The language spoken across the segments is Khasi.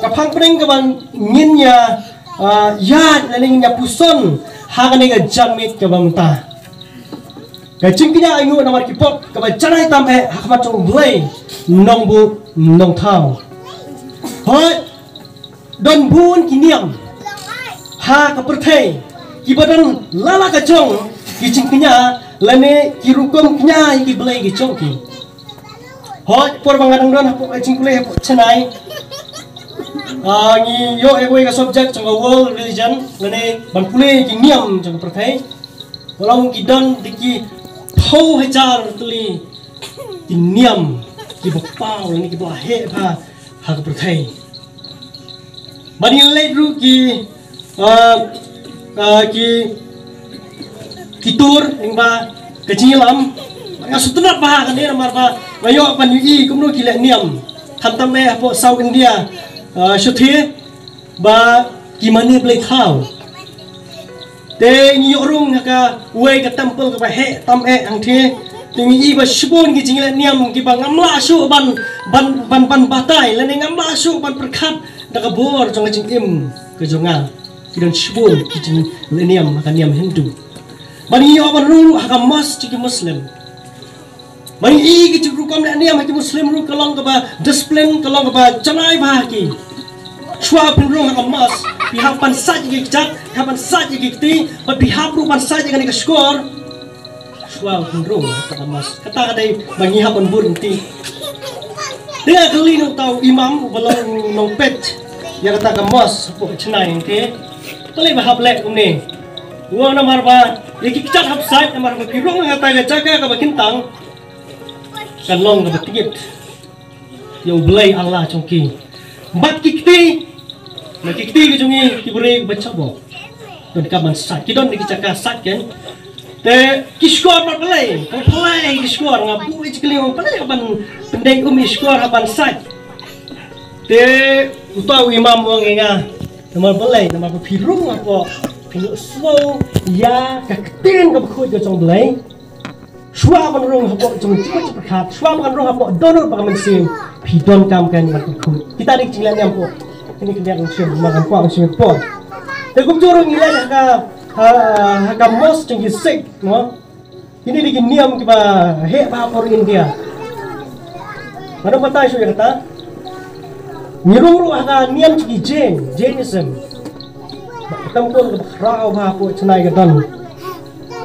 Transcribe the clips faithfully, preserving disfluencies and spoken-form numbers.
Ka phang pdeng kaba ngin ïa, ah, ïaid lane ngin ïa puson ha kane ka janmiet kaba mynta. Ka jingkñia ainguh namar ki pop kaba janai tam eh ha khmat jong U Blei Nongbuh Nongthaw. Hooid, don bun ki niam ha ka pyrthei kiba don la la ka jong ki jingkñia lane ki rukom kñia ïa ki blei ki jong ki. Hooid, por ba nga dang don hapoh ka jingpule hapoh Chennai, ah, ngi ïoh ïa kawei ka subject jong ka world religion lane ban pule ki niam jong ka pyrthei. Ka long ki don da ki phew hajar tylli ki niam kiba paw lane kiba heh bha ha ka pyrthei. Bad ngi leit ruh ki, ah, ah, ki, ki tur lyngba ka jingïalam. Nga sngewtynnat bha ha kane namar ba nga ïoh ban ïohi kumno ki leh niam. Khamtam eh hapoh South India, ah, shathie ba ki mane blei thaw. Te ngi ïoh rung ha kawei ka temple kaba heh tam eh hangthie. Te ngi i ba shibun ki jingleh niam kiba ngam lah shuh ban, ban, ban, ban batai lane ngam lah shuh ban pyrkhat da ka bor jong ka jingim ka jong nga. Ki don shibun ki jingleh niam ha ka niam Hindu. Bad ngi ïoh ban rung ha ka mosque jong ki Muslim. Ba ngi i ki jingrukom leh niam ha ki Muslim ruh ka long kaba discipline, ka long kaba janai bha ha ki. Shuwa phin rung ha ka mosque, phi hap ban sait ïa ki kjat, phi hap ban sait ïa ki kti, bad phi hap ruh ban sait ïa kane ka shkor. Shuwa phin rung ha ka mosque. Kata ka dei ba ngi hap ban bud lynti. Te nga kylli na uta u imam uba long u nongpeit ïa kata ka mosque hapoh Chennai, te balei ba hap leh kumne. U ong namar ba ïa ki kjat hap sait namar ba ki rung ha kata ka jaka kaba kyntang. Kan long kaba tngit ïa U Blei Allah jong ki. Bad ki kti, na ki kti ki jong ngi ki briew ba chabok. Donkam ban sait, ki don ki jaka sait kan. Te ki shkor bad balei, balei ki shkor, nga buh ïa ki kylli, balei ban pyndei um ïa ki shkor hap ban sait. Te uta u imam u ong ïa nga, namar balei, namar ba phi rung hapoh, phi ïohsngew ïa ka ktien kaba khuid ka jong U Blei. Shuwa ban rung hapoh jong jingmut jingpyrkhat, shuwa ban rung hapoh dohnud bad ka mynsiem, phi donkam kan ban pynkhuid. Kita dei ki jingleh niam hapoh kine ki niam shim, ma kan kwah shim por. Te kumjuh ruh ngi leit ha ka, ha, ha ka mosque jong ki Sikh, mo. Kine dei ki niam kiba heh bha hapoh India. Nga dang batai shuh ïa kata. Ngi rung ruh ha ka niam jong ki Jain, Jainism. Ka temple kaba khraw bha hapoh Chennai ka don.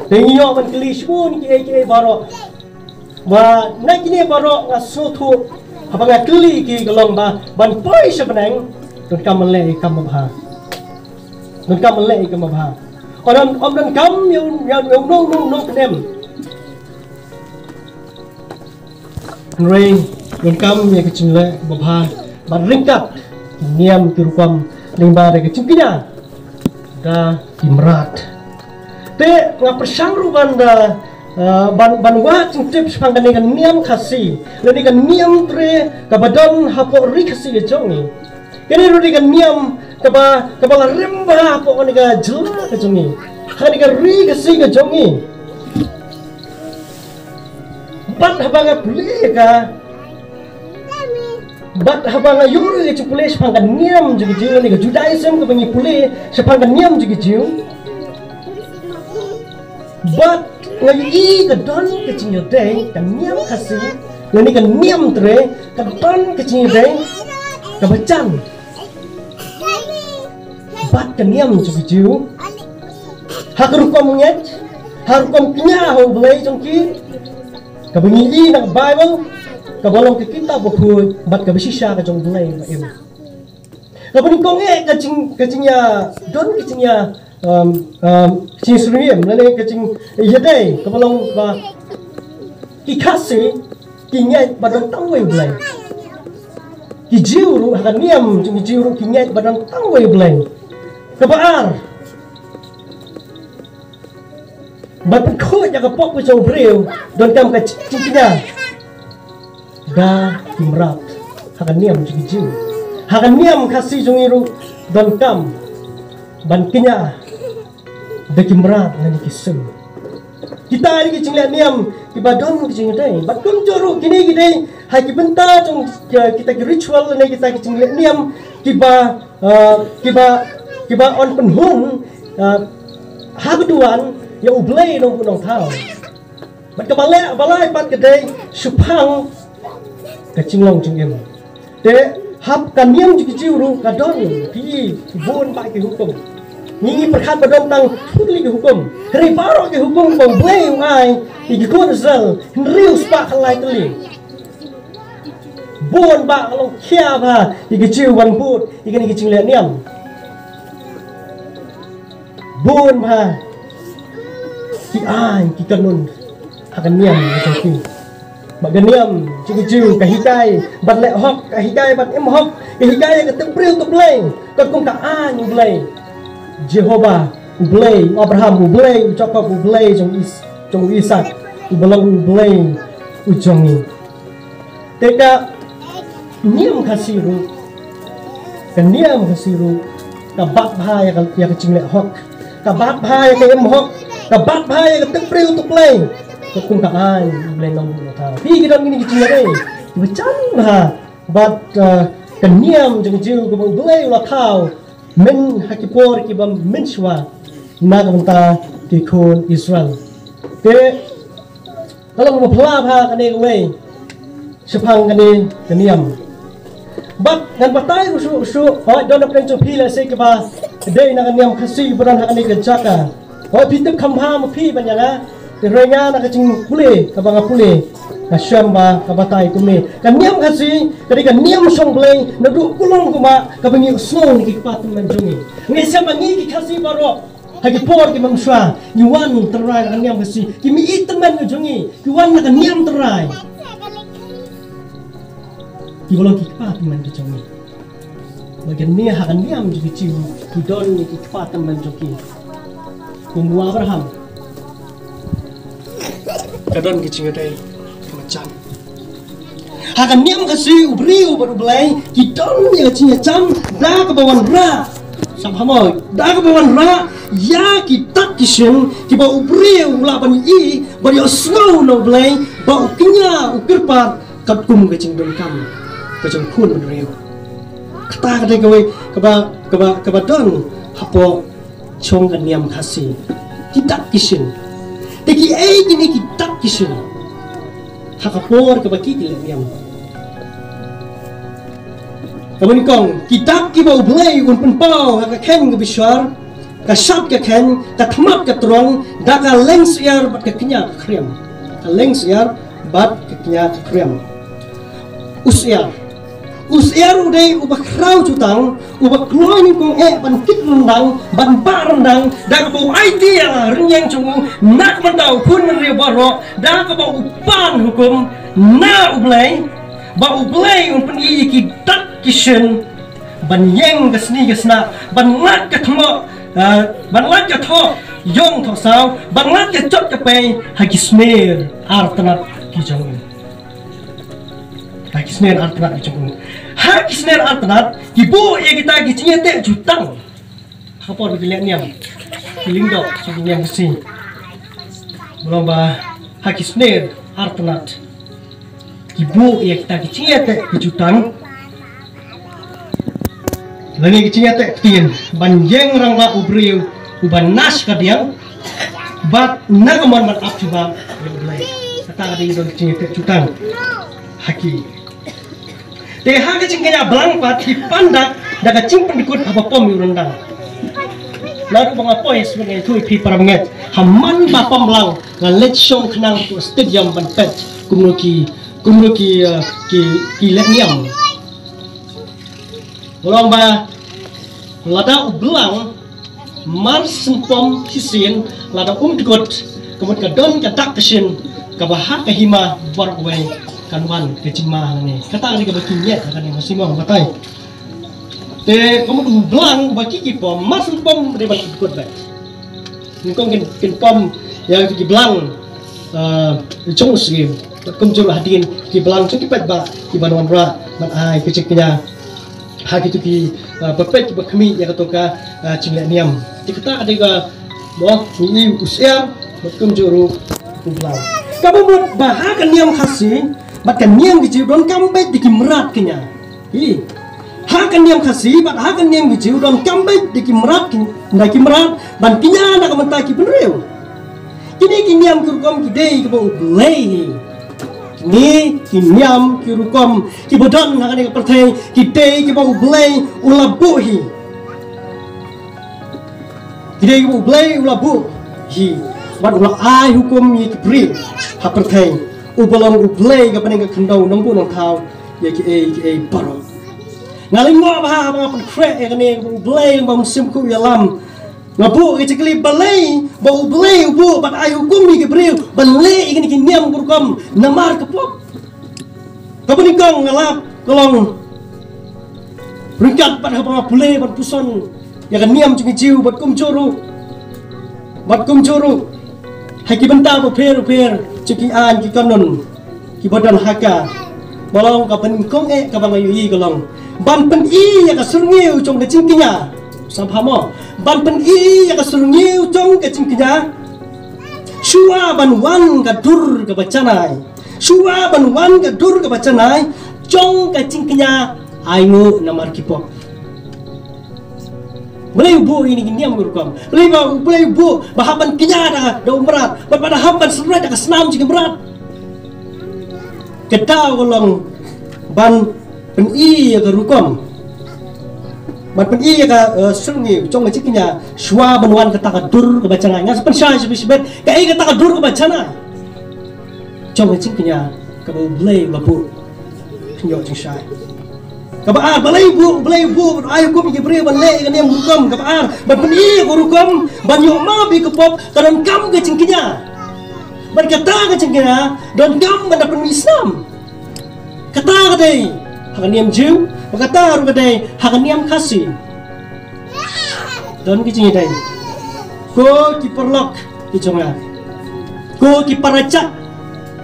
Te ngi ïoh ban kylli shibun kiei kiei baroh. Ba na kine baroh nga sngewthuh haba nga kylli ki ka long ba ban poi sha bneng, donkam ban leh ïa ka kam babha. Donkam ban leh ïa ka kam babha. Ym don, ym donkam ïa u, ïa u, ïa uno uno uno kdem. Hynrei donkam ïa ka jingleh babha bad ryngkat ki niam ki rukom lyngba da ka jingkñia da ki mrad. Te nga pyrshang ruh ban da, eh, ban, ban wad jingtip shaphang kane ka niam Khasi lane ka niam tre kaba don hapoh ri Khasi ka jong ngi. Kane ruh dei ka niam kaba, kaba la rim bha hapoh kane ka jylla ka jong ngi, ha kane ka ri Khasi ka jong ngi. Bad haba nga pule ïa ka, bad haba nga ïoh ruh ïa ka jingpule shaphang ka niam jong ki Jiw, lane ka Judaism kaba ngi pule shaphang ka niam jong ki Jiw. Bad nga ïohi ka don ka jingïadei ka niam Khasi lane ka niam tre, ka don ka jingïadei kaba jan bad ka niam jong ki Jiw. Ha ka rukom ngeit, ha ka rukom kñia ha U Blei jong ki, kaba ngi i na ka Baibl, kaba long ka kitab bakhuid bad kaba shisha ka jong U Blei ba im. Kaba nyngkong eh ka jing, ka jingïa, don ka jingïa, um, um, jingsyriem lane ka jingïadei kaba long ba ki Khasi ki ngeit ba don tang uwei U Blei. Ki Jiw ruh ha ka niam jong ki Jiw ruh ki ngeit ba don tang uwei U Blei. Kaba ar, ban pynkhuid ïa ka pop ka jong u briew, donkam ka jingkñia da ki mrad. Ha ka niam jong ki Jiw, ha ka niam Khasi jong ngi ruh donkam ban kñia da ki mrad lane ki sim. Kita dei ki jingleh niam kiba don ki jingïadei. Bad kumjuh ruh kine ki dei ha ki bynta jong, eh, kita ki ritual lane kita ki jingleh niam kiba, uh, kiba, kiba yn pynhun, uh, ha ka duwan ïa U Blei Nongbuh Nongthaw. Bad kaba lai, ba lai pat ka dei shaphang ka jinglong jingim. Te hap ka niam jong ki Jiw ruh ka don ki bun bah ki hukum. Ngi ngi pyrkhat ba don tang phra tylli ki hukum. Hynrei baroh ki hukum ba U Blei u ai ïa ki khun Israel hynriew spah khatlai tylli. Bun bah ka long khia bha ïa ki Jiw ban bud ïa kine ki jingleh niam. Bun bha ki aiñ ki kanun ha ka niam ka jong ki. Ba ka niam jong ki Jiw ka hikai ban leh hok, ka hikai ban im hok, ka hikai ïa ka tip briew tip Blei. Katkum ka aiñ U Blei Jehobah, U Blei u Abraham, U Blei u Jakob, U Blei jong Is, jong u Isak, uba long U Blei u jong ngi. Te ka niam Khasi ruh, ka niam Khasi ruh ka bat bha ïa ka, ïa ka jingleh hok, ka bat bha ïa ka im hok, ka bat bha ïa ka tip briew tip Blei. Katkum ka aiñ U Blei Nongbuh Nongthaw. Phi ki don kine ki jingïadei kiba jan bha bad, uh, ka niam jong ki Jiw kaba U Blei u la thaw mynta ha ki por kiba mynshuwa na ka bynta ki khun Israel. Te ka long ba phylla bha kane kawei shaphang kane ka niam. Bad ngan batai ruh shuh shuh, hooid don na pdeng jong phi lehse kiba dei na ka niam Khasi ba don ha kane ka jaka. Hooid phi tip kham bha ma phi ban ïa nga. Te hynrei nga na ka jingpule kaba nga pule, nga shem ba ka batai kumne. Ka niam Khasi ka dei ka niam shong Blei naduh kulong kumba kaba ngi ïohsngew na ki kpa tymmen jong ngi. Ngi shem ba ngi ki Khasi baroh ha ki por ki mynshuwa ngi wan tynrai na ka niam Khasi. Ki mei tymmen ki jong ngi ki wan na ka niam tynrai. Ki ba long ki kpa tymmen ki jong ngi. Ba kine ha ka niam jong ki Jiw ki don ïa ki kpa tymmen jong ki. Kum u Abraham ka don ki jingïadei kiba jan. Ha ka niam Khasi u briew bad U Blei ki don ïa ka jingïajan da kaba wanrah. Sngap ha mo, da kaba wanrah ïa ki dak ki shin kiba u briew u lah ban ïohi bad ïohsngew na U Blei ba u kñia u kyrpad katkum ka jingdonkam ka jong u khun bynriew. Kata ka dei kawei kaba, kaba, kaba don hapoh jong ka niam Khasi. Ki dak ki shin. Te kiei kine ki dak ki shin ha ka por kaba ki, ki leh niam? Kaba nyngkong, ki dak kiba U Blei un pynpaw ha ka kheiñ ka bishar, ka shad ka kheiñ, ka thmat ka trong, da ka leng syiar bad ka kñia ka khriam. Ka leng syiar bad ka kñia ka khriam. U syiar, u syiar u dei uba khraw jutang, uba kloi nyngkong eh ban kit ryndang, ban bah ryndang da kaba u aiti ïa la rynïeng jong u na ka bynta u khun bynriew baroh, da kaba u pan hukum na U Blei, ba U Blei un pyni ïa ki dak ki shin ban ïeng ka sni ka snah, ban lait ka thmoh, ah, ban lait ka thoh ïong thoh saw, ban lait ka jot ka pei ha ki sner artnat ki jong u. Ha ki sner artnat ki jong u. Ha ki sner artnat ki buh ïa kita ki jingïateh jutang. Ha ka por ba ki leh niam, ki lyngdoh jong ki niam Khasi. Ba long ba ha ki sner artnat ki buh ïa kita ki jingïateh ki jutang. Lane ki jingïateh ktien ban ïeng rangbah u briew uba nas kadiang bad na ka mon ban ap jubab ïa U Blei. Kata ka dei don ki jingïateh jutang ha ki. Te ha ka jingkñia blang pat ki pan dak da ka jingpyndkut haba pom ïa u ryndang. Naduh ba nga poi sngewthuh ïa phi para bangeit, ha man ba pom blang nga leit shong khnang ha stadium ban peit kumno ki, kumno ki, eh, ki, ki leh niam. Nga ong ba lada u blang mar sngewpom shisien, lada um dkut, ka mut ka don ka dak ka shin kaba ha ka hima baroh kawei kan wan ka jingma lane. Kata ka dei kaba ki ngiat ha kane ka sima batai. Te ka mut u blang ba ki ki pom mar sngewpom dei ban ki dkut beit. Nyngkong kin, kin pom ïa ki blang, ah, jong u syiem. Kumjuh ruh hadien ki blang jong ki paidbah ki ban wanrah ban ai ka jingkñia ha kito ki, ah, ba peit kiba khmih ïa kato ka, ah, jingleh niam. Te kata ka dei ka, mo, ngi u syiar bad kumjuh ruh u blang. Kaba mut ba ha ka niam Khasi bad ka niam ki Jiw donkam beit da ki mrad kñia. Hi. Ha ka niam Khasi bad ha ka niam ki Jiw donkam beit da ki mrad, da ki mrad ban kñia na ka bynta ki bynriew. Kine ki niam ki rukom ki dei kiba U Blei hi. Kine ki niam ki rukom kiba don ha kane ka pyrthei ki dei kiba U Blei u la buh hi. Ki dei kiba U Blei u la buh hi bad u la ai hukum ïa ki briew ha pyrthei. U ba long U Blei ka bneng ka khyndew, nongbuh nongthaw ïa kiei kiei baroh. Nga lyngngoh bha haba nga pynkhreh ïa kane ba U Blei ba mynsiem khuid ïalam. Nga buh ka jingkylli balei ba U Blei u buh bad ai hukum ïa ki briew ban leh ïa kine ki niam ki rukom namar ka pop. Kaba nyngkong nga lap ka long ryngkat bad haba nga pule bad puson ïa ka niam jong ki Jiw bad kumjuh ruh, bad kumjuh ruh ha ki bynta bapher bapher jong ki aiñ ki kanun kiba don ha ka. Ba long kaba nyngkong eh kaba nga ïohi ka long ban pyni ïa ka syrngiew jong ka jingkñia. Sngap bha mo, ban pyni ïa ka syrngiew jong ka jingkñia shuwa ban wan ka dur kaba janai. Shuwa ban wan ka dur kaba janai jong ka jingkñia ainguh namar ki pop. Balei u buh ïa kine ki niam ki rukom? Balei ba U Blei u buh ba hap ban kñia da, da u mrad, ba, ba da hap ban syrwet da ka snam jong ki mrad? Ka daw ka long ban pyni ïa ka rukom, ban pyni ïa ka, eh, syrngiew jong ka jingkñia shuwa ban wan kata ka dur kaba janai. Nga sa pynshai shibit shibit kaei kata ka dur kaba janai jong ka jingkñia kaba U Blei u la buh. Pynïoh jingshai. Kaba ar, balei u buh, U Blei u buh, ai hukum ïa ki briew ban leh ïa ka niam rukom. Kaba ar, ban pyni ïa ka rukom ban ïoh map ïa ka pop, ka donkam ka jingkñia. Bad kata ka jingkñia donkam ban da pynmih snam. Kata ka dei ha ka niam Jiw, bad kata ruh ka dei ha ka niam Khasi. Don ki jingïadei. Ko ki paralok ki jong nga, ko ki parajak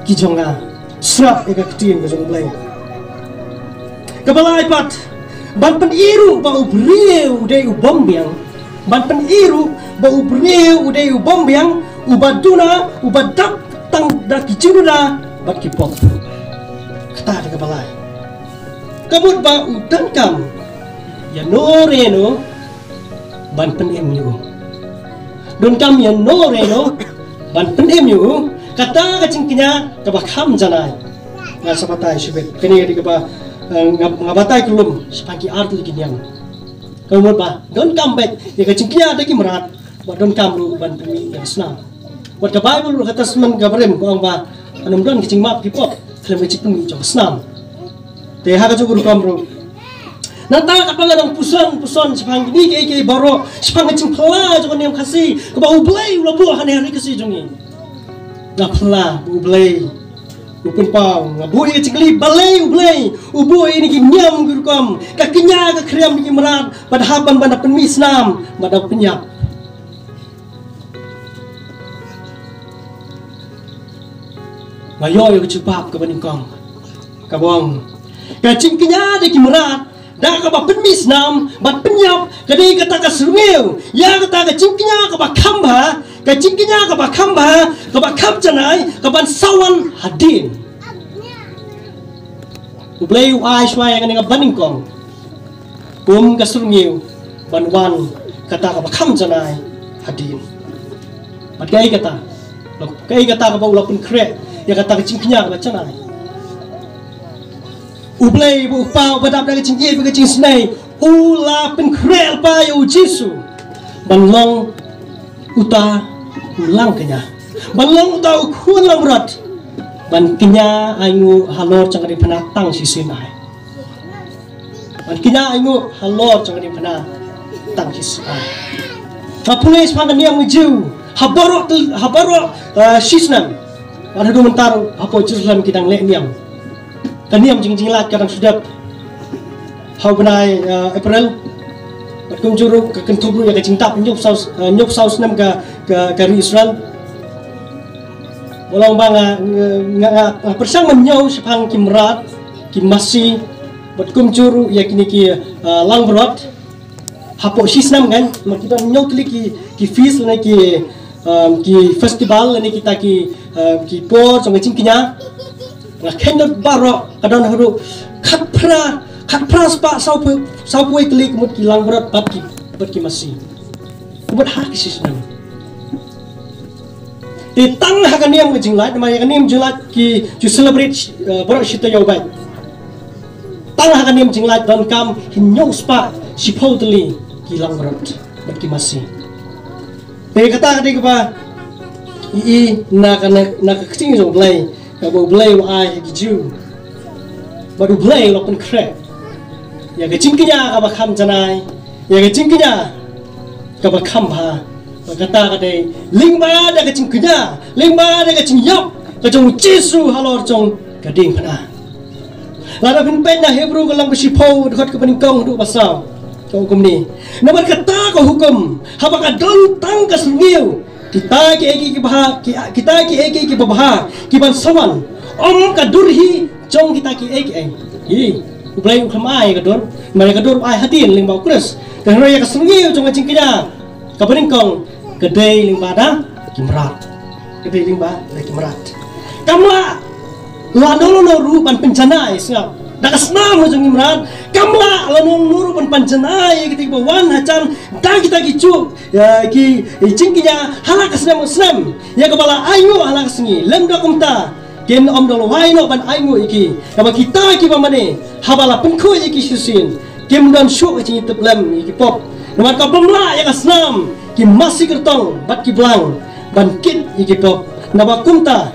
ki jong nga, sngap ïa ka ktien ka jong U Blei. Kaba lai pat, ban pyni ruh ba u briew u dei u bym biang, ban pyni ruh ba u briew u dei u bym biang, uba duna, uba dap tang da ki jingduna bad ki pop. Kata dei kaba lai. Ka mut ba u donkam ïano re no ban pynim ïa u. Donkam ïano re no ban pynim ïa u. Kata ka jingkñia kaba kham janai. Nga sa batai shibit. Kane ka dei kaba, eh, nga, nga batai kyllum shaphang ki ar tylli ki niam. Ka mut ba donkam beit ïa ka jingkñia da ki mrad, ba donkam ruh ban pynim ïa ka snam. Wat ka Baibl ruh, ka Testament kaba rim, ka ong ba kan ym don ka jingmap ki pop khlem ka jingpynim jong ka snam. Te ha kajuh ka rukom ruh, nangta katba nga dang puson puson shaphang kine kiei kiei baroh, shaphang ka jingphylla jong ka niam Khasi kaba U Blei u la buh hangne ha ri Khasi jong ngi, nga phylla ba U Blei u pynpaw. Nga buh ïa ka jingkylli balei U Blei u buh ïa kine ki niam ki rukom, ka kñia ka khriam da ki mrad, bad hap ban, ban da pynmih snam, bad da pynïap. Nga ïoh ïa ka jubab kaba nyngkong, kaba ong, ka jingkñia da ki mrad, da kaba pynmih snam bad pynïap, ka dei kata ka syrngiew ïa kata ka jingkñia kaba kham bha, ka jingkñia kaba kham bha, kaba kham janai, kaban sa wan hadien. U Blei u ai shuwa ïa kane kaba nyngkong kum ka syrngiew ban wan kata kaba kham janai hadien. Bad kaei kata, kaei kata kaba u la pynkhreh ïa kata ka jingkñia kaba janai? U Blei ba u Kpa uba dap da ka jingïeit bad ka jingsnei, u la pynkhreh lypa ïa U Jisu ban long uta u langkñia, ban long uta u khun langbrot, ban kñia ainguh halor jong ka diengphna tang shisien ai. Ban kñia ainguh halor jong ka diengphna tang shisien ai. Nga pule shaphang ka niam Jiw ha baroh, ha baroh, eh, shisnem. Bad haduh mynta ruh hapoh Jerusalem ki dang leh niam. Ka niam jing, jinglait ka dang shu dep ha u bnai, eh, April. Bad kumjuh ruh ka kynthup ruh ïa ka jingdap hynñiewphew saw, eh, hynñiewphew saw snem ka, ka, ka ri Israel. Nga long ba nga, nga, nga, nga pyrshang ban ñiew shaphang ki mrad, ki masi, bad kumjuh ruh ïa kine ki, eh, langbrot. Hapoh shisnem kan, ma ki don hynñiew tylli ki, ki feast lane ki, um, ki festival lane kita ki, um, ki por jong ka jingkñia. Nga kheiñ lut baroh, ka don haduh khatphra, Khatphra spah sawphew, sawphew tylli ka mut ki langbrot bad ki, bad ki masi. Ka mut ha ki shisnem. Te tang ha ka niam ka jinglait, namar ïa ka niam jinglait ki ju celebrate, eh, baroh shi taïew bad. Tang ha ka niam jinglait donkam hynñiew spah shiphew tylli ki langbrot bad ki masi. Te kata ka dei kaba i, i na ka, na, na ka ktien jong U Blei, kaba U Blei u ai ha ki Jiw. Bad U Blei u la pynkhreh ïa ka jingkñia kaba kham janai, ïa ka jingkñia kaba kham bha. Bad kata ka dei lyngba da ka jingkñia, lyngba da ka jingïap ka jong U Jisu halor jong ka diengphna. Lada phin peit na Hebru ka lynnong ba shiphew, dkhot kaba nyngkong haduh ba saw, ka ong kumne: Namar kata ka hukum, haba ka don tang ka syrngiew, kita kiei kiei kiba ha, ki, kita kiei kiei kiba bha ki ban sa wan, ym ka dur hi jong kita kiei kiei. Hi, U Blei u khlem ai ka dur, namar ka dur u ai hadien lyngba U Khrist. Te hynrei ïa ka syrngiew jong ka jingkñia kaba nyngkong ka dei lyngba da ki mrad. Ka dei lyngba da ki mrad. Kam lah lano lano ruh ban pynjanai, sngap, da ka snam jong ki mrad. Kam lah lano lano ruh ban pynjanai ïa kita kiba wan hajan da kita ki ju, ïa ki jingkñia ha la ka snem snem, ïa kaba la ainguh ha la ka sngi. Lymda kumta, kin ym da lwai noh ban ainguh ïa ki. Kaba kita kiba mane, haba la pynkhuid ïa ki shisien, kim don shuh ka jingïatiplem ïa ki pop. Namar ka bym lah ïa ka snam, ki masi kyrtong bad ki blang ban kit ïa ki pop. Naba kumta,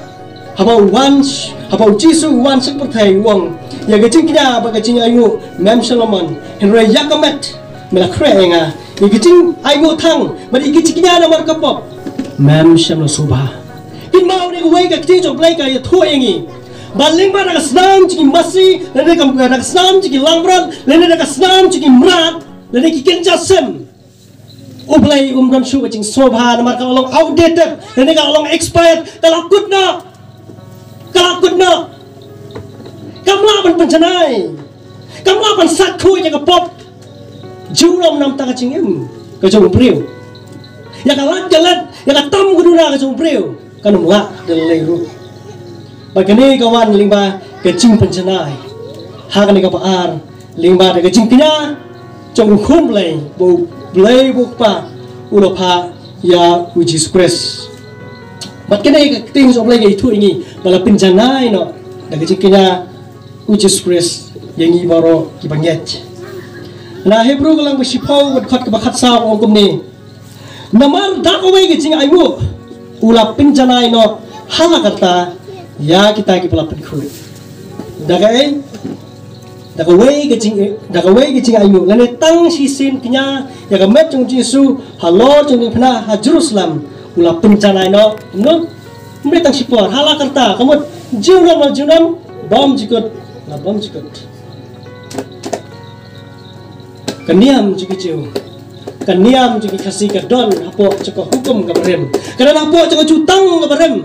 haba u wan, haba U Jisu u wan sha ka pyrthei, u ong: Ïa ka jingkñia bad ka jingainguh mem shym la mon, hynrei ïa ka met me la khreh ïa nga. Ïa ka jingainguh tang bad ïa ka jingkñia namar ka pop, mem shym la sngewbha. Kynmaw, kane kawei ka ktien jong U Blei ka ïathuh ïa ngi ba lyngba da ka snam jong ki masi, lane da ka, da ka snam jong ki langbrot, lane da ka snam jong ki mrad, lane ki kynja sem, U Blei um don shuh ka jingsngewbha, namar ka la long outdated, lane ka la long expired, ka la kut noh. Ka la kut noh. Kam lah ban pynjanai. Kam lah ban sait khuid ïa ka pop. Junom namar ka jingim ka jong u briew. Ïa ka lait ka let, ïa ka tam ka duna ka jong u briew, kan ym lah da lei ruh. Bad kane ka wan lyngba ka jingpynjanai ha kane kaba ar, lyngba da ka jingkñia jong U Khun Blei, ba U Blei ba U Kpa u la phah ïa U Jisu Khrist. Bad kane ka ktien jong U Blei ka ïathuh ïa ngi ba la pynjanai noh da ka jingkñia U Jisu Khrist ïa ngi baroh kiba ngeit. Na Hebru ka lynnong ba shiphew, ka dkhot kaba khatsaw, ka ong kumne: Namar da kawei ka jingainguh u la pynjanai noh ha la karta ïa kita kiba la pynkhuid. Da kaei? Da kawei ka jing, da kawei ka jingainguh, lane tang shisien kñia ïa ka met jong U Jisu halor jong ka diengphna ha Jerusalem, u la pynjanai noh. Kumno? Ym dei tang shipor, ha la karta, ka mut junom la junom, bymjukut la bymjukut. Ka niam jong ki Jiw, ka niam jong ki Khasi ka don hapoh jong ka hukum kaba rim, ka don hapoh jong ka jutang kaba rim.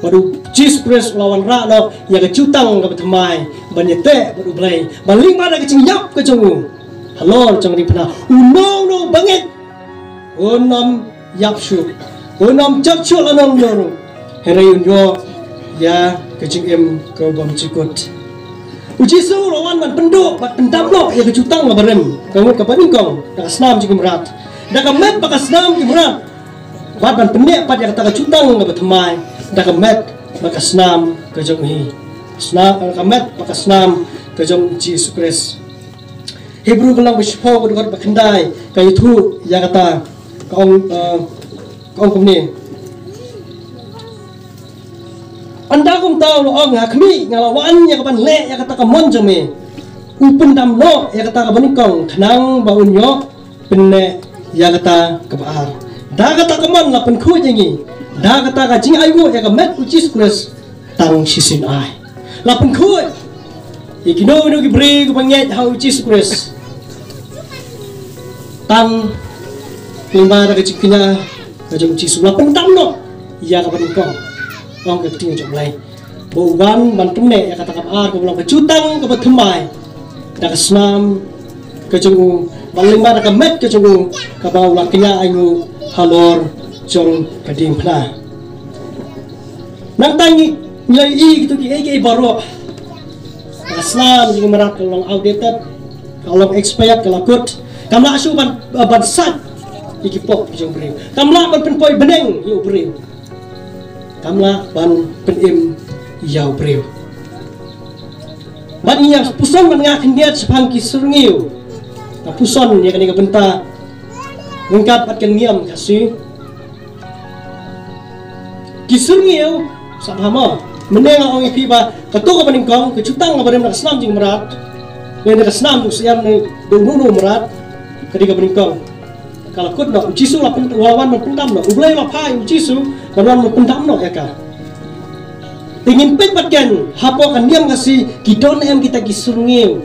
Bad U Jisu Khrist u la wanrah noh ïa ka jutang kaba thymmai ban ïateh bad U Blei, ba lyngba da ka jingïap ka jong u halor jong ka diengphna, uno uno uba ngeit un ym ïap shuh, un ym jot shuh lano lano ruh, hynrei un ïoh ïa ka jingim kaba bymjukut. U Jisu u la wan ban pynduh bad pyndam noh ïa ka jutang kaba rim, ka mut kaba nyngkong da ka snam jong ki mrad, da ka met bad ka snam ki mrad, bad ban pynneh pat ïa kata ka jutang kaba thymmai da ka met bad ka snam ka jong u hi, snam, ka met bad ka snam ka jong U Jisu Khrist. Hebru ka lynnong ba shiphew, ka dkhot ba khyndai ka ïathuh ïa kata, ka ong, eh, ka ong kumne: Ynda kumta u la ong, ha khmih, nga la wan ïa kaban leh ïa kata ka mon jong me. U pyndam noh ïa kata kaba nyngkong khnang ba un ïoh pynneh ïa kata kaba ar. Da kata ka mon la pynkhuid ïa ngi da kata ka jingainguh ïa ka met U Jisu Khrist tang shisien ai. La pynkhuid ïa kino kino ki briew kiba ngeit ha U Jisu Khrist tang lyngba da ka jingkñia ka jong U Jisu. La pyndam noh ïa kaba nyngkong, ong ka ktien jong U Blei, ba u wan ban pynneh ïa kata kaba ar, kaba long ka jutang kaba thymmai da ka snam ka jong u, bad lyngba da ka met ka jong u kaba u la kñia ainguh halor jong ka diengphna. Nangta ngi, ngi la ïohi kito kiei kiei baroh ha ka Snam jingmrad ka long outdated, ka long expired, ka la kut. Kam lah shuh ban, ban sait ïa ki pop ki jong u briew. Kam lah ban pynpoi bneng ïa u briew. Kam lah ban pynim ïa u briew. Bad ngi ïa puson ban nga khyndiat shaphang ki syrngiew. Nga puson ïa kane ka bynta ryngkat bad ka niam Khasi. Ki syrngiew, sa paham mo. Mynne nga ong ïa phi ba kato kaba nyngkong, ka jutang kaba rim na ka snam jingmrad, ne na ka snam u syiar ne da uno uno u mrad, ka dei kaba nyngkong. Ka la kut noh, u Jisu la pyn-, la wan ban pyndam noh. U Blei la phah ïa u Jisu ban wan ban pyndam noh ïa ka. Te ngin peit pat ken, hapoh ka niam Khasi, ki don em kita ki syrngiew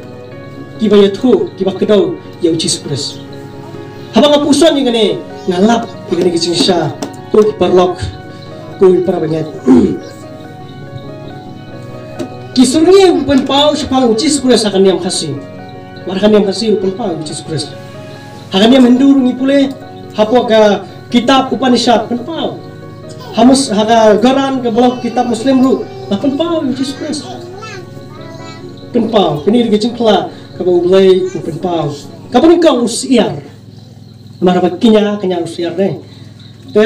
kiba ïathuh, kiba kdew ïa u Jisu Khrist. Haba nga puson ïa kane, nga lap ïa kane ka jingshisha, ko ki paralok, ko ki para bangeit. Ki syrngiew u pynpaw shaphang u Jisu Khrist ha ka niam Khasi. Wat ha ka niam Khasi u pynpaw u Jisu Khrist. Ha ka niam Hindu ruh ngi pule, hapoh ka kitab Upanishad pynpaw. Ha mus-, ha ka Quran kaba long kitab Muslim ruh, la pynpaw u Jisu Khrist. Pynpaw, kane ka jingkylla kaba U Blei u pynpaw. Kaba nyngkong u syiar. Namar ba kñia, kñia u syiar dei. Te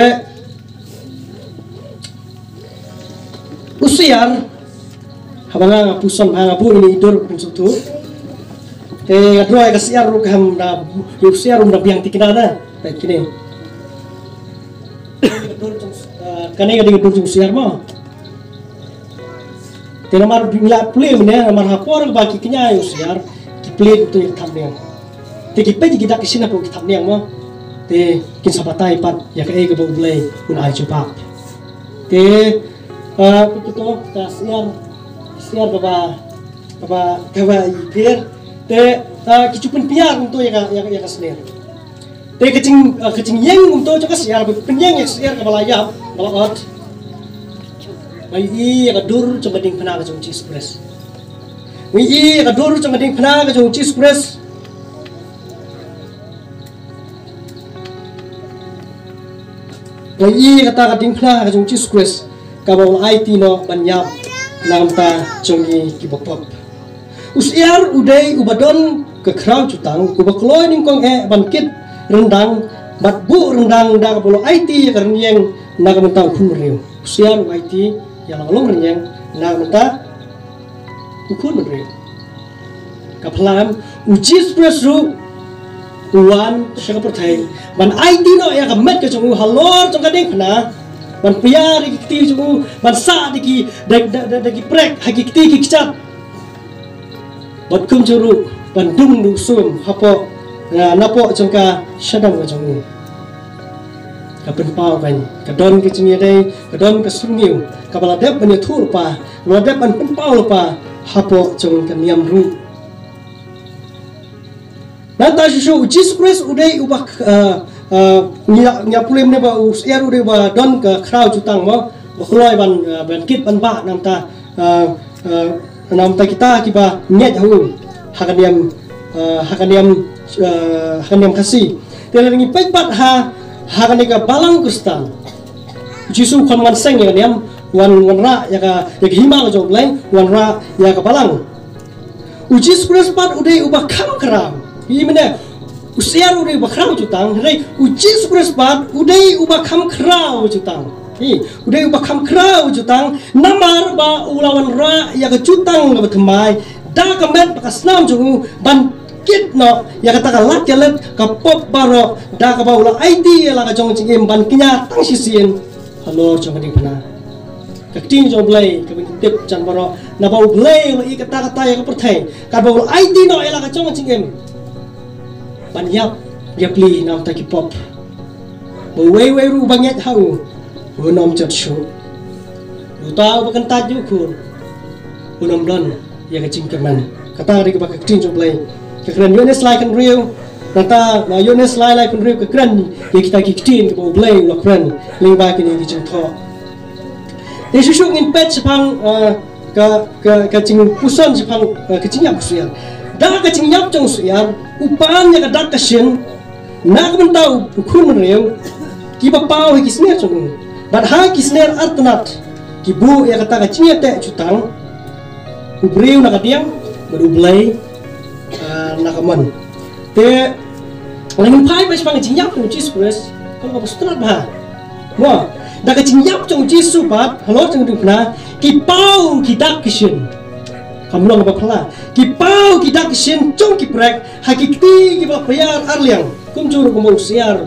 u syiar, haba nga, nga puson, ha nga buh ïa i dur pynsutu. Te nga draw ïa ka syiar ruh ka ham da, u syiar ruh da biang tikna da. Te kine. Kane ka dei ka dur jong u syiar mo. Te namar ba ngi la plie mynne, namar ha por ba ki kñia ïa u syiar, ki plie kumto ïa ki thapniang. Te ki peit ïa ki dak ki shin hapoh ki thapniang mo. Te kin sa batai pat ïa kaei kaba U Blei un ai jubab. Te, ah, kumto ka syiar, syiar kaba, kaba, kaba ïa pher. Te, ah, ki ju pynpiar kumto ïa ka, ïa ka, ïa ka sner. Te ka jing, ah, ka jingïeng kumto jong ka syiar, ba pynïeng ïa ka syiar kaba la ïap, ba la ot. Ngi ïohi ïa ka dur jong ka diengphna ka jong u Jisu Khrist. Ngi ïohi ïa ka dur jong ka diengphna ka jong u Jisu Khrist. Ngi ïohi ïa kata ka diengphna ka jong u Jisu Khrist. Kaba u la aiti noh ban ïap na ka bynta jong ngi kiba pop. U syiar u dei uba don ka khraw jutang, uba kloi nyngkong eh ban kit ryndang, bad buh ryndang da kaba u la aiti ïa ka rynïeng na ka bynta u khunbynriew. U syiar u aiti ïa la ka long rynïeng na ka bynta u khunbynriew. Ka phlam, u Jisu Khrist ruh u wan sha ka pyrthei ban aiti noh ïa ka met ka jong u halor jong ka diengphna, ban pynïar ïa ki kti jong u, ban sah da ki, da, da, da, da ki prek ha ki kti ki kjat. Bad kumjuh ruh ban dung da u sum hapoh, ah, napoh jong ka shadong ka jong u. Ka pynpaw kan, ka don ka jingïadei, ka don ka syrngiew kaba la dep ban ïathuh lypa, la dep ban pynpaw lypa hapoh jong ka niam ruh. Nangta shuh shuh u Jisu Khrist u dei uba, ah, ah, ngi ïa, ngi ïa pule mynne ba u syiar u dei uba don ka khraw jutang mo, ba kloi ban, ah, ban kit ban bah nangta, ah, ah, nangta kita kiba ngeit ha u ha ka niam, ah, ha ka niam, ah, ha ka niam Khasi. Te lada ngi peit pat ha, ha kane ka balang Khristan, u Jisu u kham wan seng ïa ka niam, wan, wanrah ïa ka, ïa ka hima ka jong U Blei, wanrah ïa ka balang. U Jisu Khrist pat u dei uba kham khraw. Ïohi mynne, u syiar u dei uba khraw jutang, hynrei u Jisu Khrist pat u dei uba kham khraw jutang. Ïohi, u dei uba kham khraw jutang, namar ba u la wanrah ïa ka jutang kaba thymmai da ka met bad ka snam jong u, ban kit noh ïa kata ka lad ka lad ka pop baroh, da kaba u la aiti ïa la ka jong ka jingim ban kñia tang shisien halor jong ka diengphna. Ka ktien jong U Blei kaba ngi tip jan baroh, naba U Blei u la ïeh katta katta ïa ka pyrthei, katba u la aiti noh ïa la ka jong ka jingim ban ïap ïapli na bynta ki pop, ba uwei uwei ruh uba ngeit ha u un ym jot shuh. Uta uba kyntait ïa u Khun un ym don ïa ka jingkyrmen. Kata ka dei kaba ka ktien jong U Blei ka kren. Ïoannis lai kynriew, nangta, na Ïoannis lai lai kynriew ka kren ïa kita ki ktien kiba U Blei u la kren lyngba kine ki jingthoh. Te shuh shuh ngin peit shaphang, eh, ka, ka, ka jingpuson shaphang, eh, ka jingïap u syiar. Da ka jingïap jong u syiar u pan ïa ka dak ka shin na ka bynta u khun bynriew, kiba paw ha ki sner jong u. Bad ha ki sner artnat ki buh ïa kata ka jingïateh jutang, u briew na ka diang Bad U Blei, ah, na ka mon. Te, la ngin phai ba shaphang ka jingïap jong u Jisu Khrist, ka long kaba sngewtynnat bha. Mo, da ka jingïap jong u Jisu pat halor jong ka diengphna, ki paw ki dak ki shin. Kam long kaba phylla. Ki paw ki dak ki shin jong ki prek ha ki kti kiba la pyiar arliang. Kumjuh ruh kumba u syiar,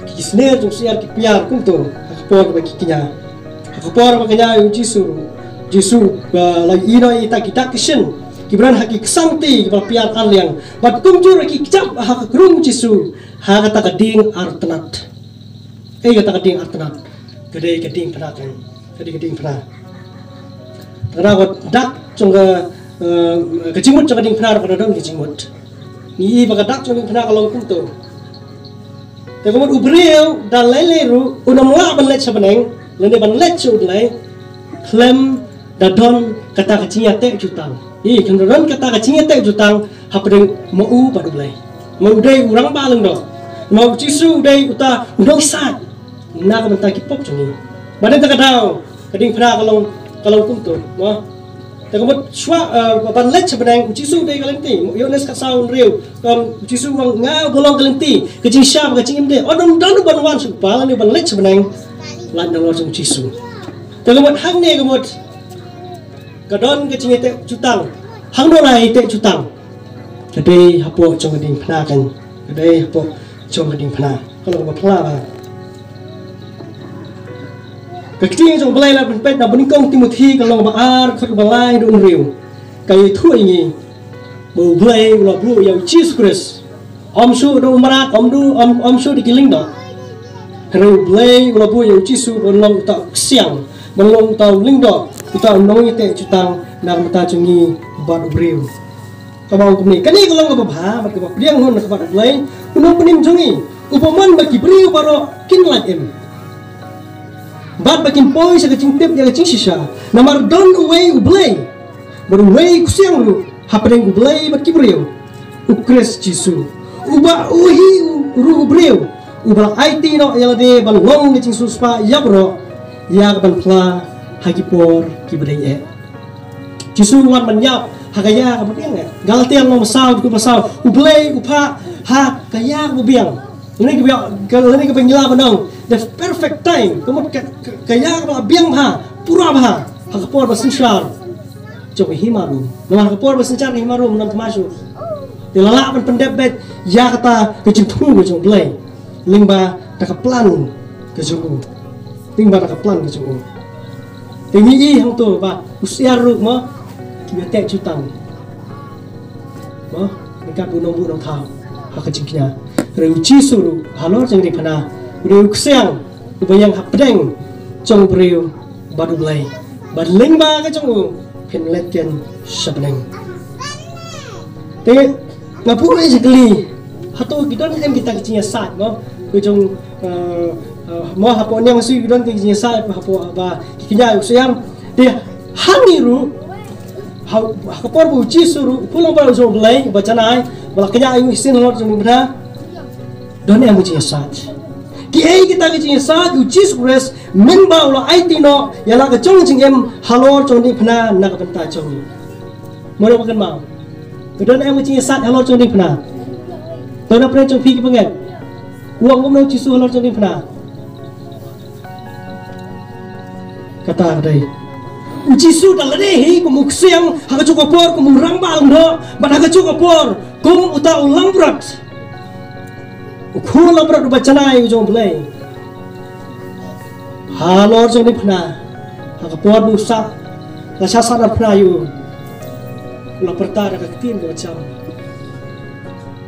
ki sner jong u syiar ki pyiar kumto ha ka por ba ki kñia. Ha ka por ba kñia ïa u Jisu, Jisu, ah, la ïehnoh ïa kita ki dak ki shin kiba don ha ki ksangti kiba la pyiar arliang. Bad kumjuh ruh ki kjap ha ka krung Jisu ha kata ka dieng artnat. Ei, kata ka dieng artnat ka dei ka diengphna kan. Ka dei ka diengphna. Ka dei ka dak jong ka, eh, ka jingmut jong ka diengphna ruh ka don ka jingmut. Ngi i ba ka dak jong ka diengphna ka long kumto. Te ka mut u briew da lei lei ruh un ym lah ban leit sha bneng lane ban leit sha U Blei khlem da don kata ka jingïateh jutang. Ï, khlem da don kata ka jingïateh jutang hapdeng ma u bad U Blei. Ma u dei u Rangbah Lyngdoh. Ma u Jisu u dei uta u nongsaid na ka bynta ki pop jong ngi. Bad na kata ka daw ka diengphna ka long, ka long kumto, mo. Te ka mut shuwa, eh, ban leit sha bneng, u Jisu u dei ka lynti. Ïoannis khatsaw hynriew, um, u Jisu u ong nga uba long ka lynti, ka jingshisha bad ka jingim de. Ym don uba wan sha u Kpa lane ban leit sha bneng lait na ka bynta jong u Jisu. Te ka mut hangne ka mut ka don ka jingïateh jutang. Hangno la ïateh jutang? Ka dei hapoh jong ka diengphna kan. Ka dei hapoh jong ka diengphna. Ka long kaba phylla bha. Ka ktien jong U Blei la pynpeit na banyngkong Timothi ka lynnong ba ar, dkhot ba lai haduh hynriew, ka ïathuh ïa ngi ba U Blei u la buh ïa u Jisu Khrist. Ym shuh da u mrad, ym du, ym, ym shuh da ki lyngdoh. Hynrei U Blei u la buh ïa u Jisu ban long uta u ksiang, ban long uta u lyngdoh, uta u nongïateh jutang na ka bynta jong ngi bad u briew. Kaba ong kumne, kane ka long kaba bha bad kaba pdiang hun na ka bynta U Blei, u Nongpynim jong ngi, uba mon ba ki briew baroh kin lait im bad ba kin poi sha ka jingtip ïa ka jingshisha. Namar don uwei U Blei bad uwei u ksiang ruh hapdeng U Blei bad ki briew, u Khrist Jisu, uba u hi ruh u briew, uba la aiti noh ïa lade ban long ka jingsiewspah ïa baroh, ïa ka ban phla ha ki por kiba dei eh. Jisu u wan ban ïap ha ka ïa kaba biang eh. Galatia lynnong ba saw, dkhot ba saw, U Blei u phah ha ka ïa kaba biang. Lane kaba, ka, lane kaba ngi lah ban ong the perfect time. Ka mut ka, ka, ka ïa kaba la biang bha, pura bha ha ka por ba synshar jong ka hima Rom. Namar ha ka por ba synshar ka hima Rom, ym don thymmai shuh. Te la lah ban pyndep beit ïa kata ka jingthmu ka jong U Blei lyngba da ka plan ka jong u. Lyngba da ka plan ka jong u. Te ngi i hangto ba u syiar ruh, mo, ki ïateh jutang, mo, ryngkat u nongbuh nongthaw ha ka jingkñia. Hynrei u Jisu ruh halor jong ka diengphna u dei u ksiang uba ïeng hapdeng jong u briew bad U Blei. Bad lyngba ka jong u phin leit keiñ sha bneng. Te nga buh ïa ka jingkylli, hato ki don em kita ki jingïasaid, mo, ki jong, eh, eh, mo, hapoh niam shisha ki don ki jingïasaid hapoh ba ki kñia ïa u syiar. Te ha ngi ruh, ha, ha ka por ba u Jisu ruh u pynlong para u jong U Blei ba janai ba la kñia ïa u shisien halor jong u bnai, don em ki jingïasaid? Kiei kita ki jingïasaid? U Jisu Khrist mynba u la aiti noh ïa la ka jong jingim halor jong ka diengphna na ka bynta jong ngi. Mano ba kynmaw? Ka don em ka jingïasaid halor jong ka diengphna? To na pyrshah jong phi ki bangeit. U ong kumno u Jisu halor jong ka diengphna? Kata ka dei u Jisu da lade hi kum u ksiang ha ka juh ka por, kum u rangbah lyngdoh, bad ha ka juh ka por kum uta u langbrot. U khun langbrot uba janai u jong U Blei. Halor jong ka diengphna, ha ka por ba u sah, la shah sahnarphna ïa u, u la pyrta da ka ktien kaba jam.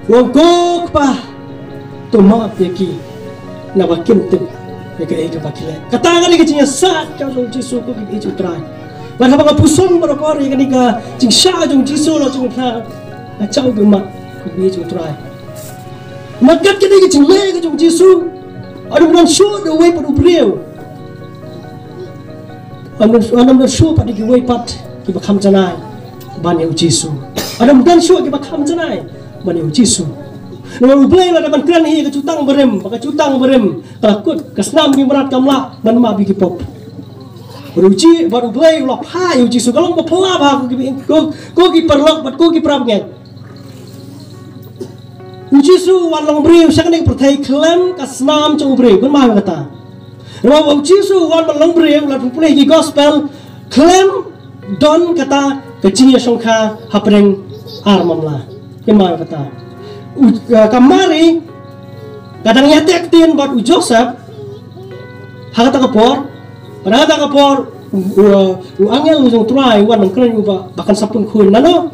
U ong, ko Kpa, to map ïa ki, naba kim tip ïa kaei kaba ki leh. Kata ka dei ka jingïasaid ka jong u Jisu, ko kiba ïeit jong u Trai. Bad haba nga pyrshang barabor ïa kane ka jingshah jong u Jisu halor jong ka diengphna, nga jaw ba mat, ko kiba ïeit jong u Trai. Namar kat kane ka jingleh ka jong u Jisu, ym don shuh da uwei pat u briew. Ym don, ym don shuh pat da kiwei pat kiba kham janai ban ïa u Jisu. Ym don shuh kiba kham janai ban ïa u Jisu. Namar U Blei u la dep ban kren hi ïa ka jutang barim, ba ka jutang barim ka la kut, ka snam ki mrad kam lah ban map ïa ki pop. Bad u Ji, bad U Blei u la phah ïa u Jisu, ka long ba phylla bha ko ki, ko, ko ki paralok bad ko ki parabangeit. U Jisu u wan long briew sha kane ka pyrthei khlem ka snam jong u briew, kynmaw ïa kata. Namar ba u Jisu u wan ban long briew, lada phi pule ki gospel, khlem don kata ka jingïashongkha hapdeng ar mamla. Kynmaw ïa kata. U, uh, ka Mari ka dang ïateh ktien bad u Joseph ha kata ka por, bad ha kata ka por u, u, u angel u jong U Trai u wan ban kren ïa u ba, ba kan sa pun khuid. Nano?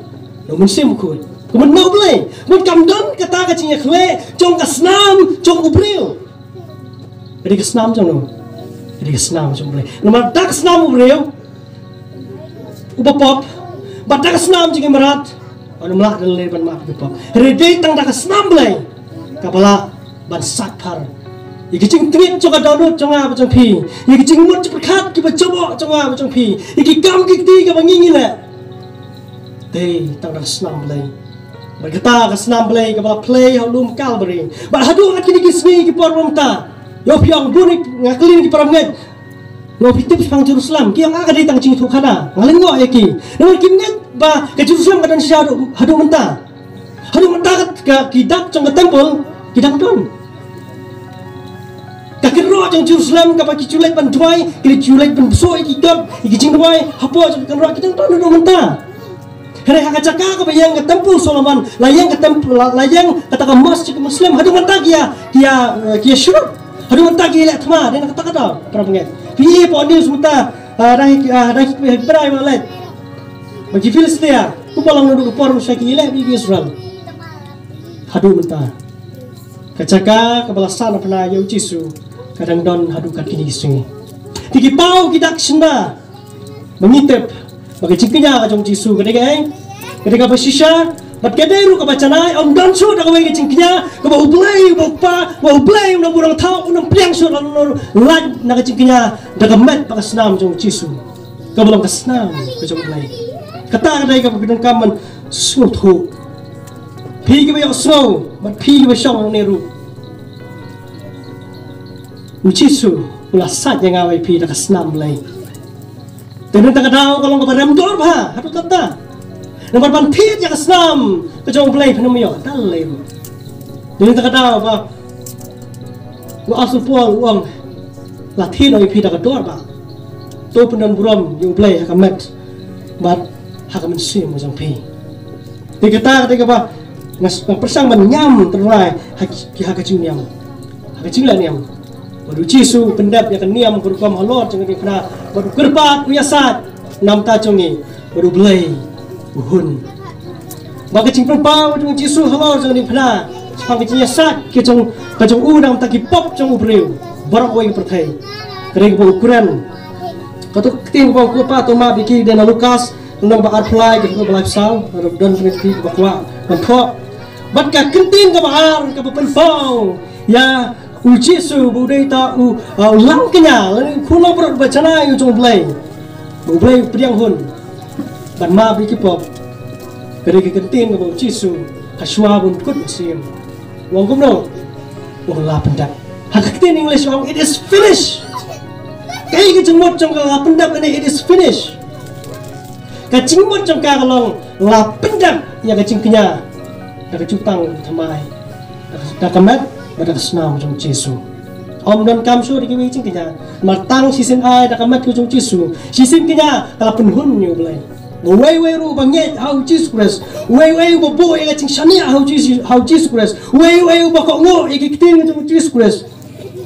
Na u Mynsiem Bakhuid. Kumno? Na U Blei. Kumno? Kam don kata ka jingïakhleh jong ka snam jong u briew. Ka dei ka snam jong no? Ka dei ka snam jong U Blei. Namar da ka snam u briew uba pop, bad da ka snam jong ki mrad, ym lah lei ban map ki pop. Hynrei dei tang da ka snam Blei kaba lah ban sat phar ïa ki jingtngit jong ka dohnud jong nga bad jong phi, ïa ki jingmut jingpyrkhat kiba jaboh jong nga bad jong phi, ïa ki kam ki kti kiba ngi ngi leh. Dei tang da ka snam Blei. Bad kata ka snam Blei kaba la plie ha u lum Kalbari. Bad haduh kat kine ki sngi ki por mynta, ïoh phi ong bun, nga kylli ki parabangeit, ïoh phi tip shaphang Jerusalem, ki ong ah ka dei tang jingïathuhkhana, nga lyngngoh ïa ki. Namar kim ngeit ba ka Jerusalem ka don shisha haduh, haduh mynta. Haduh mynta ka, ka, ki dak jong ka temple ki dang don. Ka kynroh jong Jerusalem kaba ki ju leit ban duwai, ki ju leit ban bsuh ïa ki kot, ïa ki jingduwai hapoh jong ka kynroh, ki dang don haduh mynta. Hynrei ha ka jaka kaba ïeng ka temple Solomon, la ïeng ka temple, la, la ïeng kata ka mosque jong ki Muslim, haduh mynta ki ïa, ki ïa, eh, ki ïa shrut. Haduh mynta ki ïa leh thma, dei na kata ka daw, parabangeit. Phi ïohi hapoh news mynta, ah, da ki, ah, da ki, eh, brai ba leit. Ba ki Philistia, kumba long naduh ka por mynshwa ki ïa leh bad ki Israel. Haduh mynta ka jaka kaba la sah na pynai ïa u Jisu ka dang don haduh kat kine ki sngi. Te ki paw ki dak shynna ba ngi tip ba ka jingkñia ka jong u Jisu ka dei kaei? Ka dei kaba shisha, bad ka dei ruh kaba janai. Ym don shuh da kawei ka jingkñia kaba U Blei uba u Kpa, ba U Blei u Nongbuh Nongthaw, un ym pdiang shuh lano lait na ka jingkñia da ka met bad ka snam jong u Jisu, kaba long ka snam ka jong U Blei. Kata ka dei kaba phi donkam ban sngewthuh. Phi kiba ïohsngew bad phi kiba shong hangne ruh, u Jisu u la sait ïa nga bad ïa phi da ka snam Blei. Te na kata ka daw ka long kaba rem dor bha haduh katta. Namar ban thied ïa ka snam ka jong U Blei phin ym ïoh da lei ruh. Te na kata ka daw ba u Apostol Paul u ong, la thied noh ïa phi da ka dor bha. To pyndon burom ïa U Blei ha ka met bad ha ka mynsiem ka jong phi. Te kata ka dei kaba nga s-, nga pyrshang ban ñiam tynrai ha ki, ha ka jingniam, ha ka jingleh niam. Bad u Jisu u pyndep ïa ka niam ka rukom halor jong ka diengphna, bad u kyrpad, u ïasaid na ka bynta jong ngi, bad U Blei u hun. Bad ka jingpynpaw jong u Jisu halor jong ka diengphna shaphang ka jingïasaid ka jong, ka jong u na ka bynta ki pop jong u briew baroh kawei ka pyrthei, ka dei kaba u kren. Kato ka ktien kaba u kyrpad, to map ïa ki, dei na Lukas lynnong ba arphew lai, ka dkhot ba laiphew saw. Lada don kine ki ba kwah ban thoh. Bad ka ktien kaba ar kaba pynpaw ïa u Jisu ba u dei uta u, uh, u langkñia lane u khun langbrot ba janai u jong U Blei, ba U Blei u pdiang hun ban map ïa ki pop. Ka dei ka ktien kaba u Jisu, ha shuwa ba un kut mynsiem, u ong kumno? U ong, la pyndep. Ha ka ktien English u ong, "It is finished." Kaei ka jingmut jong ka la pyndep lane "It is finished"? Ka jingmut jong ka ka long, la pyndep ïa ka jingkñia da ka jutang thymmai, da ka, da ka met bad da ka snam jong u Jisu. Ym donkam shuh da kiwei ki jingkñia. Namar tang shisien ai da ka met ka jong u Jisu, shisien kñia ka la pynhun ïa U Blei. Uwei uwei ruh uba ngeit ha u Jisu Khrist, uwei uwei uba buh ïa ka jingshaniah ha u Jisu, ha u Jisu Khrist, uwei uwei uba kohnguh ïa ki ktien ka jong u Jisu Khrist,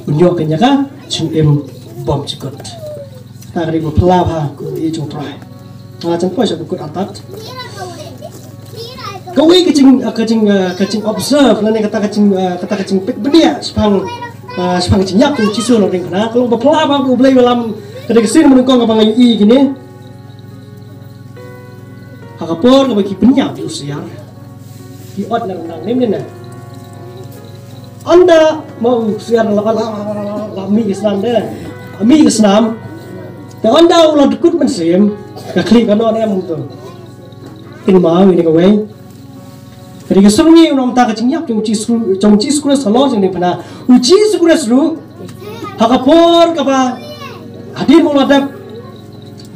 un ïoh kñia ka jingim bymjukut. Kata ka dei kaba phylla bha ko i jong u Trai. Nga jan poi sha ka kut artat. Kawei ka jing, ka jing, ka jing observe lane kata ka jing, kata ka jingpeit bniah shaphang, shaphang ka jingïap jong u Jisu ha ka diengphna, ka long ba phylla bha ba U Blei u lam. Ka dei ka sien ba nyngkong kaba nga ïohi kine. Ha ka por kaba ki pynïap ïa u syiar, ki ot na ryndang, ne em ne em? Ynda ma u syiar la, la, la, la mih ka snam de. Mih ka snam. Te ynda u la dkut mynsiem, ka khlieh ka noh, ne em, to. Kynmaw ïa kawei. Ka dei ka sngi u nongmynta ka jingïap jong u Jisu, jong u Jisu Khrist halor jong ka diengphna. U Jisu Khrist ruh, ha ka por kaba hadien ba u la dep,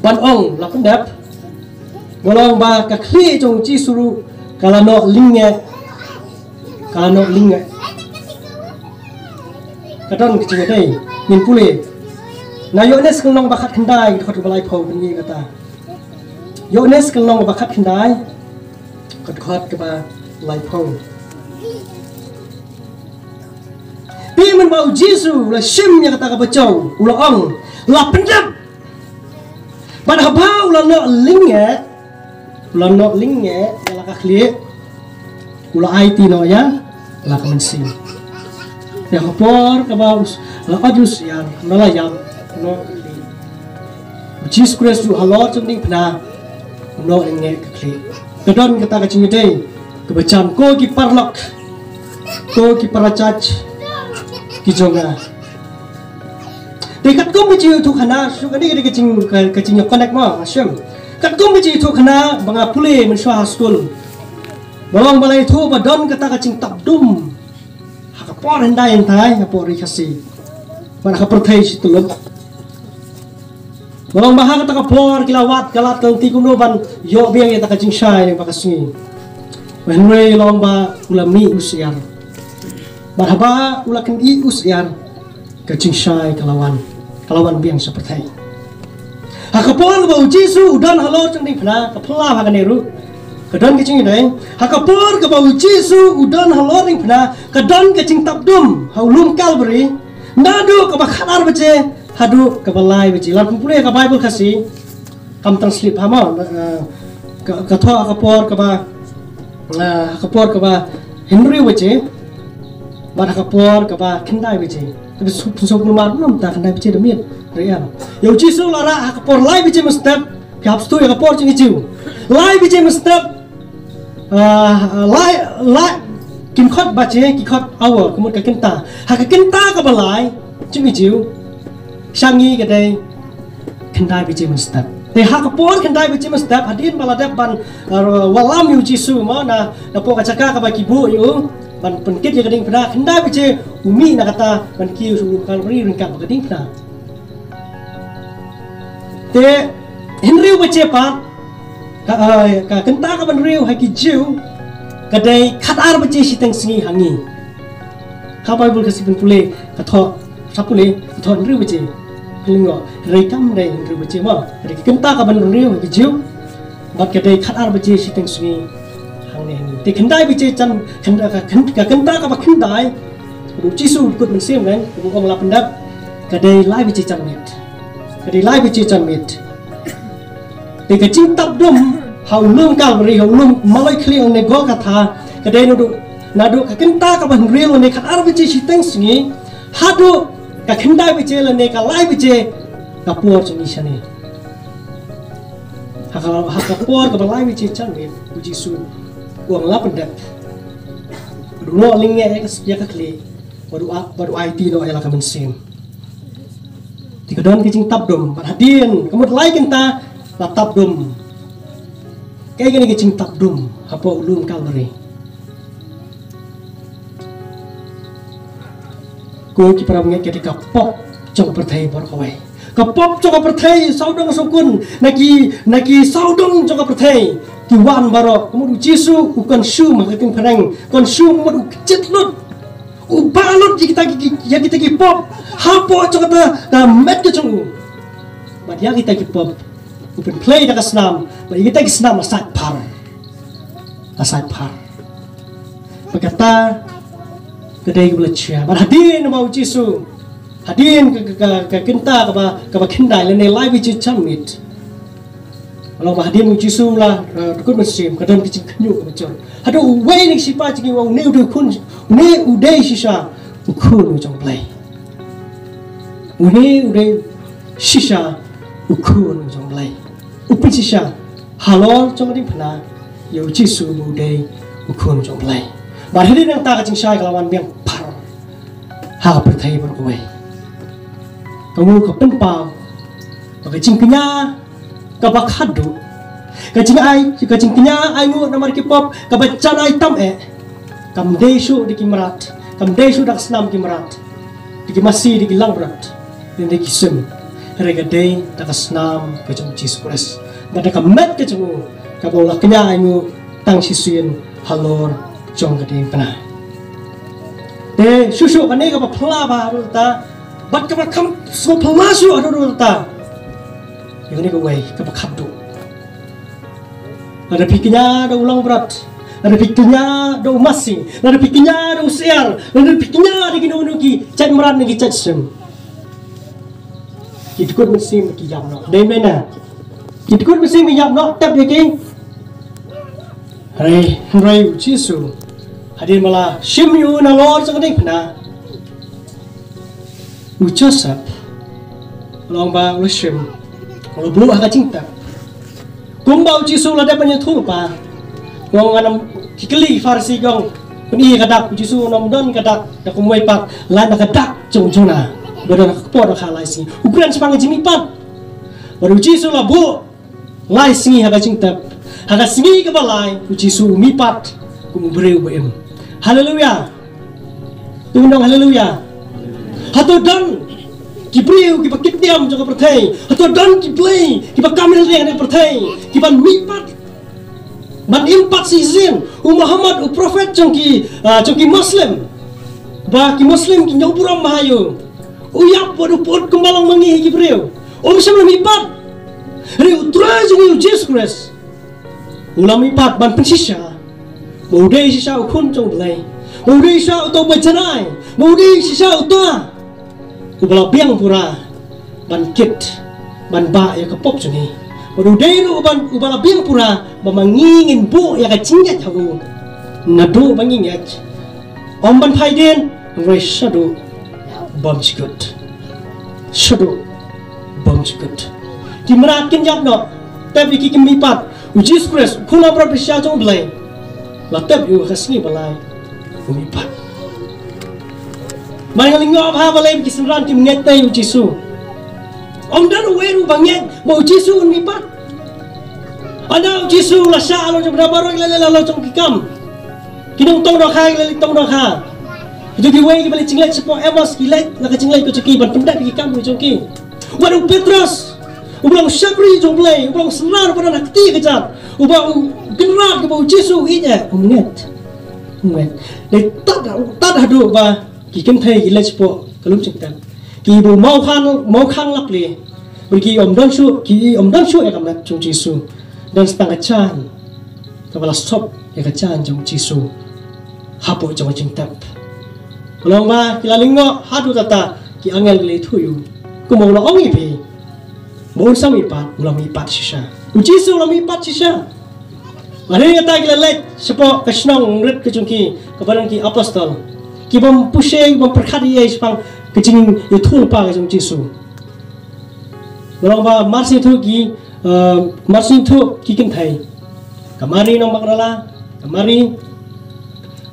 Ban ong la pyndep, ba long ba ka khlieh jong Jisu ruh ka la noh lyngngeh, ka la noh lyngngeh. Ka don ka jingïadei, ngin pule na Ïoannis ka lynnong ba khatkhyndai, ka dkhot kaba laiphew, ngin ïa kata. Ïoannis ka lynnong ba khatkhyndai, ka dkhot kaba laiphew. Te mynba u Jisu u la shim ïa kata kaba jong, u la ong, la pyndep. Bad haba u la noh lyngngeh, u la noh lyngngeh ïa la ka khlieh, u la aiti noh ïa la ka mynsiem. Ïa ka por kaba u la ot ïa u syiar, u la ïap, u la noh lyngngeh. U Jisu Khrist ruh halor jong ka diengphna u noh lyngngeh ka khlieh. Ka don kata ka jingïadei kaba jan, ko ki paralok, ko ki para judge ki jong nga. Te katkum ka jingïathuhkhana, shu kane ka dei ka jing, ka, ka jingïa connect mo, nga shem. Katkum ka jingïathuhkhana ba nga pule mynshuwa ha skul, ba long ba la ïathuh ba don kata ka jingtapdum ha ka por hyndai hynthai ha ka ri Khasi bad ha ka pyrthei shi tylli. Ba long ba ha kata ka por ki la wad ka lad ka lynti kumno ban ïoh biang ïa kata ka jingshai lyngba ka sngi. Bad hynrei long ba u la mih u syiar. Bad haba u la kynih u syiar, ka jingshai ka la wan, ka la wan biang sha pyrthei. Ha ka por kaba u Jisu u don halor jong ka diengphna, ka phylla ha kane ruh ka don ka jingïadei. Ha ka por kaba u Jisu u don halor diengphna, ka don ka jingtapdum ha u lum Kalbari, naduh kaba khatar baje haduh kaba lai baje. Lada pule ka Baibl Khasi, kam translate ha mo, eh, ka, ka thoh ha ka por kaba, eh, ha ka por kaba hynriew baje bad ha ka por kaba khyndai baje. Te pynshong, pynshong kulmar, ym, ta khyndai baje da miet, re em. Ïa u Jisu la rah ha ka por lai baje mynstep, phi hap sngewthuh ïa ka por jong ki Jiw. Lai baje mynstep, ah, lai, lai, kim khot baje, ki khot hour, ka mut ka kynta. Ha ka kynta kaba lai jong ki Jiw, sha ngi ka dei khyndai baje mynstep. Te ha ka por khyndai baje mynstep, hadien ba la dep ban, uh, wallam ïa u Jisu mo, na, napoh ka jaka kaba ki buh ïa u ban pynkit ïa ka diengphna, khyndai baje u mih na kata ban kiew sha u lum Kalbari ryngkat bad ka diengphna. Te hynriew baje pat, ka, uh, ka kynta kaba hynriew ha ki Jiw ka dei khatar baje shiteng sngi ha ngi. Ha Baibl Khasi phin pule, ka thoh, sa pule, ka thoh hynriew baje. Ka lyngngoh, hynrei kam dei hynriew baje mo. Ka dei ka kynta kaba hynriew ha ki Jiw, bad ka dei khatar baje shiteng sngi hangne ha ngi. Te khyndai baje jan, khyn-, ka khyn-, ka kynta kaba khyndai, kaba u Jisu u kut mynsiem, kaba u ong la pyndep, ka dei lai baje janmiet. Ka dei lai baje janmiet. Te ka jingtapdum ha u lum Kalbari, ha u lum maloi khlieh lane Golgotha, ka dei naduh, naduh ka kynta kaba hynriew lane khatar baje shiteng sngi haduh ka khyndai baje lane ka lai baje ka por jong ngi shane. Ha ka, ha ka por kaba lai baje janmiet, u Jisu u ong la pyndep. Bad u noh lyngngeh ïa ka, ïa ka khlieh, bad u a-, bad u aiti noh ïa la ka mynsiem. Te ka don ka jingtapdum, bad hadien ka mut lai kynta la tapdum. Kaei kane ka jingtapdum hapoh u lum Kalbari? Ko ki para bangeit, ka dei ka pop jong ka pyrthei baroh kawei. Ka pop jong ka pyrthei, sawdong sawkun, na ki, na ki sawdong jong ka pyrthei ki wan baroh. Ka mut u Jisu u consume ha ka ktien phareng, consume, ka mut u kjit lut, u bah lut ïa kita ki, ïa kita ki pop hapoh jong kata ka met ka jong u. Bad ïa kita ki pop u pynphlei da ka snam, bad ïa kita ki snam la sait phar. La sait phar. Bad kata ka dei kaba la jia. Bad hadien ba u Jisu, hadien ka, ka, ka, ka kynta kaba, kaba khyndai lane lai baje janmiet, la, ba hadien u Jisu la, eh, kut mynsiem, ka don ka jingkhynñiuh kaba jur. Haduh uwei na ki shipai jong ngi u ong, une u dei u khun, une u dei shisha u khun u jong U Blei. Une u dei shisha u khun u jong U Blei. U pynshisha halor jong ka diengphna ïa u Jisu ba u dei u khun u jong U Blei. Bad hadien nangta ka jingshai ka la wan biang phar ha ka pyrthei baroh kawei. Ka mut ka pynpaw ba ka jingkñia kaba khadduh, ka jingai, ka jingkñia ainguh namar ki pop, kaba jan ai tam eh, kam dei shuh da ki mrad, kam dei shuh da ka snam ki mrad, da ki masi, da ki langbrot, da ki sim. Hynrei ka dei da ka snam ka jong u Jisu Khrist bad da ka met ka jong u, kaba u la kñia ïa ngi tang shisien halor jong ka diengphna. Te shuh shuh kane kaba phylla bha haduh katta, bad kaba kham sngewphylla shuh haduh katta, ïa kane kawei kaba khatduh. Lada phi kñia da u langbrot, lada phi kñia da u masi, lada phi kñia da u syiar, lada phi kñia da kino kino ki jait mrad ne ki jait sem, ki dkut mynsiem ki ïap noh. Dei mynta ki dkut mynsiem ki ïap noh, tep ïa ki. Hynrei, hynrei u Jisu, hadien ba la shim ïa u nalor jong ka diengphna, u Joseph, u long ba u la shim, u la buh ha ka jingtep. Kumba u Jisu u la dep ban ïathuh lypa, u ong, ngan ym, ki kylli ki Pharisi ki ong, pyni ka dak. U Jisu u ong, ym don ka dak da kumwei pat, lait na ka dak jong u Jonah ba don ha ka kpoh dohkha lai sngi. U kren shaphang ka jingmihpat. Bad u Jisu u la buh lai sngi ha ka jingtep. Ha ka sngi kaba lai, u Jisu u mihpat kum u briew ba im. Haleluya. Te ngi ong haleluya. Hato don ki briew kiba kit niam jong ka pyrthei? Hato don ki blei kiba kam hynrei ha ka pyrthei kiban mihpat, ban im pat shisien? U Muhammad, u prophet jong ki, ah, jong ki Muslim, ba ki Muslim ki ñiew burom bha ïa u, u ïap bad u pyut kumba long ma ngi hi ki briew. Um shym la mihpat. Hynrei u Trai jong ngi u Jisu Khrist u la mihpat ban pynshisha ba u dei shisha u Khun jong u Blei, ba u dei shisha uta uba janai, ba u dei shisha uta uba la biang pura ban kit, ban bah ïa ka pop jong ngi. Bad u dei ruh uban, uba la biang pura ba ma ngi ngin buh ïa ka jingngeit ha u naduh ba ngi ngeit. Ym ban phai dien, hynrei shaduh bymjukut. Shaduh bymjukut. Ki mrad kin ïap noh, tep ïa ki, kim mihpat. U Jisu Khrist, u Khun langbrot bashisha jong u Blei, la tep ïa u ha ka sngi ba lai, u mihpat. Mynta nga lyngngoh bha balei ba ki synran kim ngeit ïa u Jisu. Ym don uwei ruh ba ngeit ba u Jisu un mihpat. Hynda u Jisu u la shah halor jong ka pyrthei baroh ki la leit halor jong ki kam. Ki nongtong dohkha ki la leit tong dohkha. Kito kiwei kiba leit jingleit shapoh Emmaus ki leit na ka jingleit ka jong ki ban pyndep ïa ki kam ka jong ki. Wat u Petros, uba long u shakri jong u Blei, uba long u synran uba don ha kti kajat, uba u kynrad kaba u Jisu u ïeit, um ngeit. Um ngeit. Dei tad, tad haduh ba ki kynthei ki leit shapoh ka lum jingtep, kiba u mawkhang, mawkhang lapli, bad ki ym don shuh, ki ym don shuh ïa ka met jong u Jisu. Don tang ka jan kaba la sop ïa ka jan jong u Jisu hapoh jong ka jingtep. Ka long ba ki la lyngngoh haduh katta, ki angel ki la ïathuh ïa u, kumba u la ong ïa phi ba un sa mihpat, u la mihpat shisha. U Jisu u la mihpat shisha. Hynrei kata ki la leit shapoh ka shnong rit ka jong ki, kaba don ki apostol, ki bym pyrshang, ki bym pyrkhat ei ei shaphang ka jingïathuhlypa ka jong u Jisu. Ba long ba mar shu ïathuh ki, eh, mar shu ïathuh ki kynthei, ka Mari nong Magdala, ka Mari,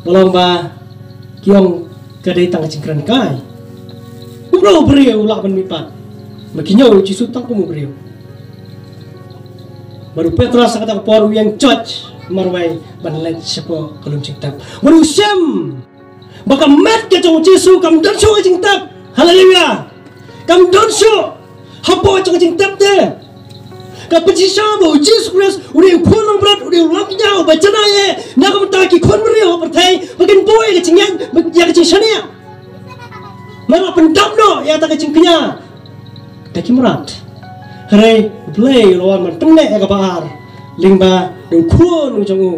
ba long ba ki ong ka dei tang ka jingkren kai. Kumno u briew u lah ban mihpat? Ba ki ñiew u Jisu tang kum u briew. Bad u Petros ha kata ka por u ïeng joit marwei ban leit shapoh ka lum jingtep. Bad u shem ba ka met ka jong u Jisu kam don shuh ha jingtep. Haleluya. Kam don shuh hapoh jong ka jingtep te. Ka pynshisha ba u Jisu Khrist u dei u Khun langbrot, u dei u langkñia, uba janai eh na ka bynta ki khun briew ha pyrthei, ba kin buh ïa ka jingngeit, ïa ka jingshaniah. Mar la pyndap noh ïa kata ka jingkñia da ki mrad. Hynrei u Blei u la wan ban pynneh ïa kaba ar lyngba da u Khun u jong u,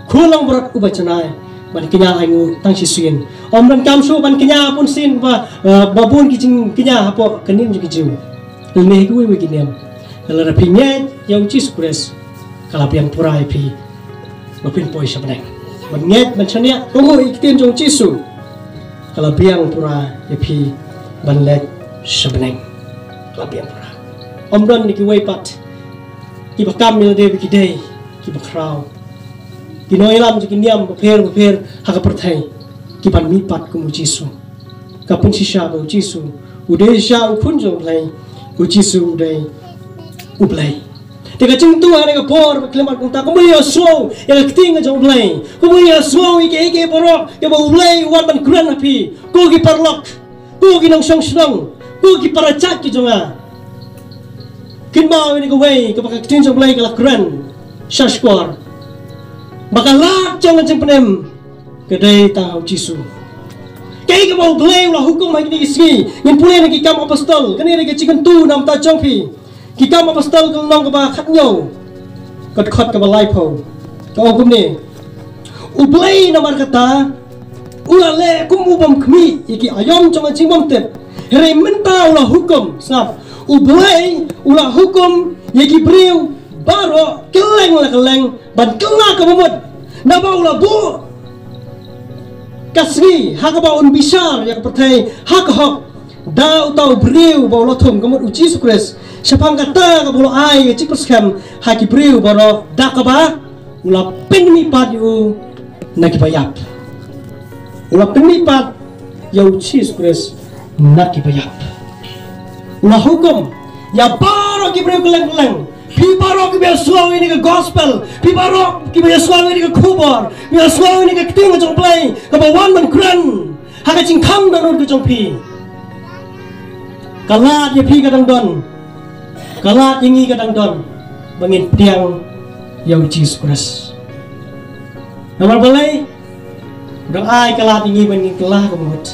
Khun langbrot uba janai, ban kñia ïa ngi tang shisien. Ym donkam shuh ban kñia bunsien ba, eh, ba bun ki jingkñia hapoh ka niam jong ki Jiw. Lane ha kiwei kiwei ki niam. Lada phi ngeit ïa u Jisu Khrist, ka la biang pura ïa phi ba phin poi sha bneng. Ban ngeit, ban shaniah, tang ïa ki ktien jong u Jisu, ka la biang pura ïa phi ban leit sha bneng. Ka la biang pura. Ym don kiwei pat kiba kam ïa lade ba ki dei kiba khraw. Ki nongïalam jong ki niam bapher bapher ha ka pyrthei ki ban mihpat kum u Jisu. Ka pynshisha ba u Jisu u dei shisha u Khun jong u Blei, u Jisu u dei u Blei. Te ka jingthoh ha kane ka por ba khlem kumta, kumba ïohsngew ïa ka ktien ka jong u Blei, kumba ïohsngew ïa kiei kiei baroh kiba u Blei u wan ban kren ha phi, ko ki paralok, ko ki nongshong shnong, ko ki para jait ki jong nga. Kynmaw ïa kawei kaba ka ktien jong U Blei ka la kren sha shkor ba ka lad jong ka jingpynim ka dei tang ha U Jisu. Kaei kaba U Blei u la hukum ha kine ki sngi? Ngin pule na Ki Kam Apostol, kane ka dei ka jingkyntu na bynta jong phi. Ki Kam Apostol ka lynnong kaba khathynñiew, ka dkhot kaba laiphew, ka ong kumne: U Blei namar kata u la leh kum u bym khmih ïa ki aïom jong ka jingbymtip. Hynrei mynta u la hukum, sngap, U Blei u la hukum ïa ki briew baroh kylleng la kylleng ban kylla kaba mut, naba u la buh ka sngi ha kaba un bishar ïa ka pyrthei ha ka hok da uta u briew ba u la thung, ka mut U Jisu Khrist. Shaphang kata kaba u la ai ka jingpyrshang ha ki briew baroh da kaba u la pynmih pat ïa u na kiba ïap. U la pynmih pat ïa U Jisu Khrist na kiba ïap. U la hukum ïa baroh ki briew kylleng kylleng. Phi baroh kiba ïohsngew ïa kane ka gospel, phi baroh kiba ïohsngew ïa kane ka khubor, phi ïohsngew ïa kane ka ktien ka jong U Blei kaba wan ban kren ha ka jingkhang dohnud ka jong phi. Ka lad ïa phi ka dang don, ka lad ïa ngi ka dang don, ba ngin pdiang ïa U Jisu Khrist. Namar balei? U dang ai ka lad ïa ngi ban ngin kylla kaba mut.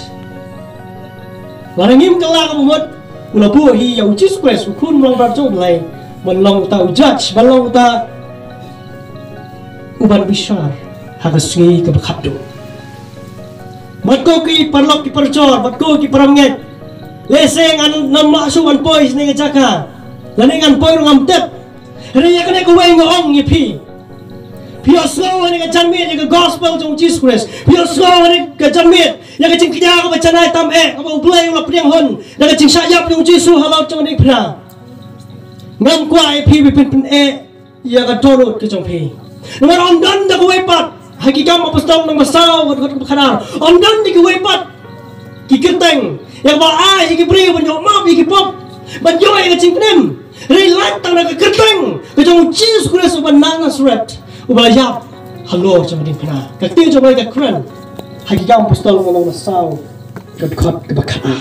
Lada ngim kylla kaba mut, u la buh hi ïa U Jisu Khrist, U Khun Langbrot jong U Blei, ban long uta u judge, ban long uta uban bishar ha ka sngi kaba khatduh. Bad ko ki paralok ki parajor, bad ko ki parangeit, lehse ngan, ngam lah shuh ban poi sha kane ka jaka, lane ngan poi ruh ngam tip. Hynrei ïa kane kawei nga ong ïa phi. Phi ïohsngew ïa kane ka janmiet ïa ka gospel jong U Jisu Khrist. Phi ïohsngew ïa kane ka janmiet ïa ka jingkñia kaba janai tam eh, kaba U Blei u la pdiang hun da ka jingshah ïap jong U Jisu halor jong ka diengphna. Ngam kwah ïa phi ban pynpyneh ïa ka dohnud ka jong phi. Namar ym don da kawei pat, ha Ki Kam Apostol lynnong ba saw, ka dkhot kaba khatar, ym don da kawei pat ki kyrteng ïa kaba ai ïa ki briew ban ïoh map ïa ki pop, ban ïoh ïa ka jingpynim. Hynrei lait tang da ka kyrteng ka jong U Jisu Khrist uba na Nasareth, uba la ïap halor jong ka diengphna. Ka ktien jong U Blei ka kren ha Ki Kam Apostol lynnong ba saw, ka dkhot kaba khatar.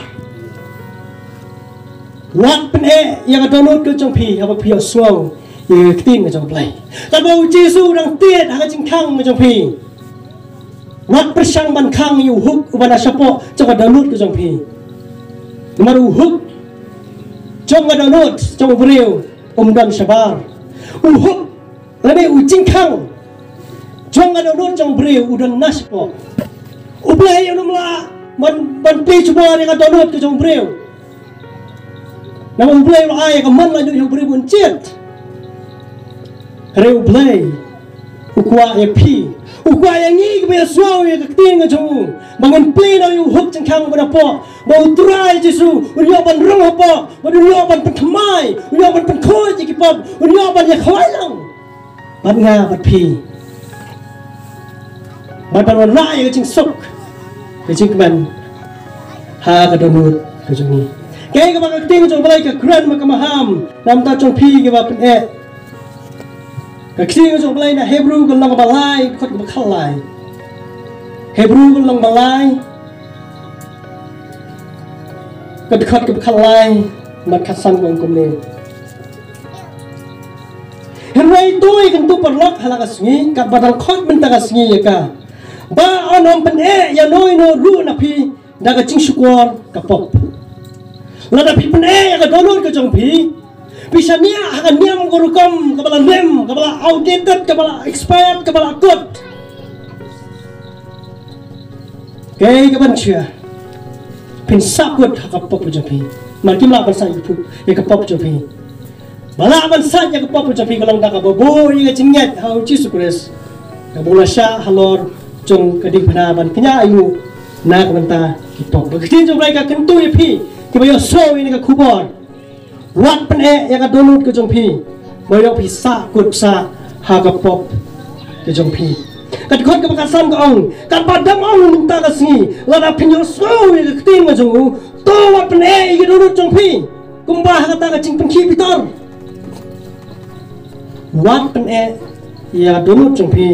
Wat pyneh ïa ka dohnud ka jong phi haba phi ïohsngew ïa ka ktien ka jong U Blei. Katba U Jisu u dang tied ha ka jingkhang ka jong phi, wat pyrshang ban khang ïa u huk uba na shapoh jong ka dohnud ka jong phi. Namar u huk jong ka dohnud jong u briew um don shabar. U huk lane u jingkhang jong ka dohnud jong u briew u don na shapoh. U Blei um lah ban, ban plie jubor ïa ka dohnud ka jong u briew. Namar U Blei u la ai ïa ka mon laitluid ïa u briew ban jied. Hynrei U Blei u kwah ïa phi, u kwah ïa ngi kiba ïohsngew ïa ka ktien ka jong u, ba ngin plie noh ïa u huk jingkhang uba napoh, ba U Trai Jisu un ïoh ban rung hapoh, ba un ïoh ban pynthymmai, un ïoh ban pynkhuid ïa ki pop, un ïoh ban ïakhawai lang bad nga bad phi, bad ban wanrah ïa ka jingsuk, ka jingkmen ha ka dohnud ka jong ngi. Kaei kaba ka ktien jong U Blei ka kren, ma ka maham, na bynta jong phi kiba pyneh. Ka ktien jong U Blei na Hebru ka lynnong ba lai, dkhot kaba khatlai. Hebru ka lynnong ba lai, ka dkhot kaba khatlai bad khatsan ka ong kumne: Hynrei to ïa kyntu paralok ha la ka sngi, katba dang khot mynta ka sngi ïa ka, ba yn ym pyneh ïano ïano ruh na phi da ka jingshukor ka pop. Lada phi pyneh ïa ka dohnud ka jong phi, phi shaniah ha ka niam ka rukom kaba la lem, kaba la outdated, kaba la expired, kaba la kut. Kaei kaban shisha? Phin sah kut ha ka pop jong phi. Namar kim lah ban sah ïa ka pop jong phi. Ba lah ban sah ïa ka pop jong phi ka long da kaba buh ïa ka jingngeit ha U Jisu Khrist, kaba u la shah halor jong ka diengphna ban kñia ïa u na ka bynta ki pop. Ba ka ktien jong U Blei ka kyntu ïa phi kiba ïohsngew ïa kane ka khubor. Wat pyneh ïa ka dohnud ka jong phi, ba ïoh phi sah kut sah ha ka pop ka jong phi. Ka dkhot kaba khatsan ka ong: Katba dang ong mynta ka sngi, lada phin ïohsngew ïa ka ktien ka jong u, to wat pyneh ïa ka dohnud jong phi kumba ha kata ka jingpynkhih bitar. Wat pyneh ïa ka dohnud jong phi.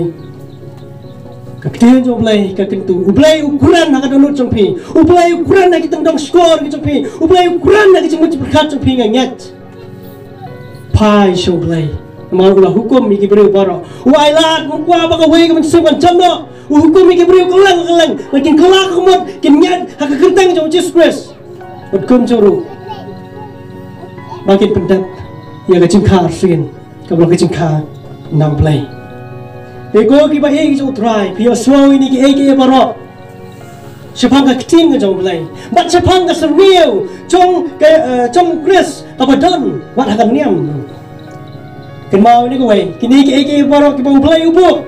Ka ktien jong U Blei ka kyntu. U Blei u kren ha ka dohnud jong phi. U Blei u kren ha ki tyngdong shkor ki jong phi. U Blei u kren ha ki jingmut jingpyrkhat jong phi, nga ngeit. phai sha U Blei. Namar u la hukum ïa ki briew baroh. U ai lad, u kwah ba kawei ka mynsiem kan jam noh. U hukum ïa ki briew kylleng kylleng ba kin kylla ka mut, kin ñiad ha ka kyrteng jong U Jisu Khrist. Bad kumjuh ruh ba kin pyndep ïa ka jingkha arsien, kaba long ka jingkha na U Blei. Te ko kiba ïeit jong U Trai, phi ïohsngew ïa kine kiei kiei baroh shaphang ka ktien ka jong U Blei bad shaphang ka syrngiew jong ka, eh, jong U Khrist kaba don wat ha ka niam. Kynmaw ïa kawei, kine kiei kiei baroh kiba U Blei u buh,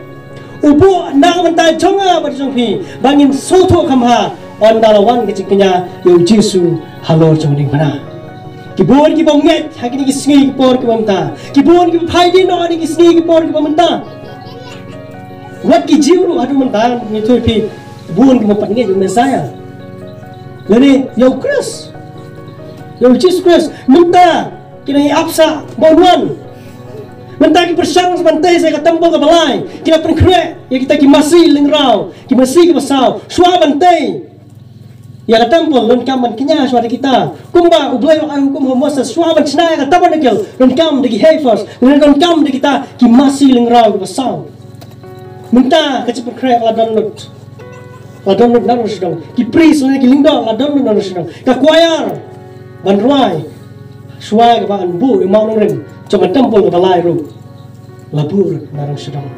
u buh na ka bynta jong nga bad jong phi, ba ngin sngewthuh kham bha ynda la wan ka jingkñia ïa U Jisu halor jong ka diengphna. Ki bun kiba ngeit ha kine ki sngi ki por kiba mynta, ki bun kiba phai dien noh ha kine ki sngi ki por kiba mynta. Wat ki Jiw ruh haduh mynta, ngi ïathuh ïa phi, bun kiba pat ngeit ïa u Messaïah, lane ïa U Khrist, ïa U Jisu Khrist. Mynta ki dang ïa ap sah ba un wan. Mynta ki pyrshang sa ban tei sa ïa ka templ kaba lai, ki la pynkhreh ïa kita ki masi lyngngoh, ki masi kiba saw. Shuwa ban tei ïa ka templ, donkam ban kñia shuwa da kita. Kumba U Blei u ai hukum ha u Moses, shuwa ban shna ïa ka tabernacle, donkam da ki heifer, donkam da kita ki masi lyngngoh kiba saw. Mynta ka jingpynkhreh la don lut, la don lut naduh sha shnong. Ki priest lane ki lyngdoh la don lut naduh sha shnong. Ka choir ban rwai shuwa kaba an buh ïa u mawnongrim jong ka templ kaba lai ruh la buh lut naduh sha shnong.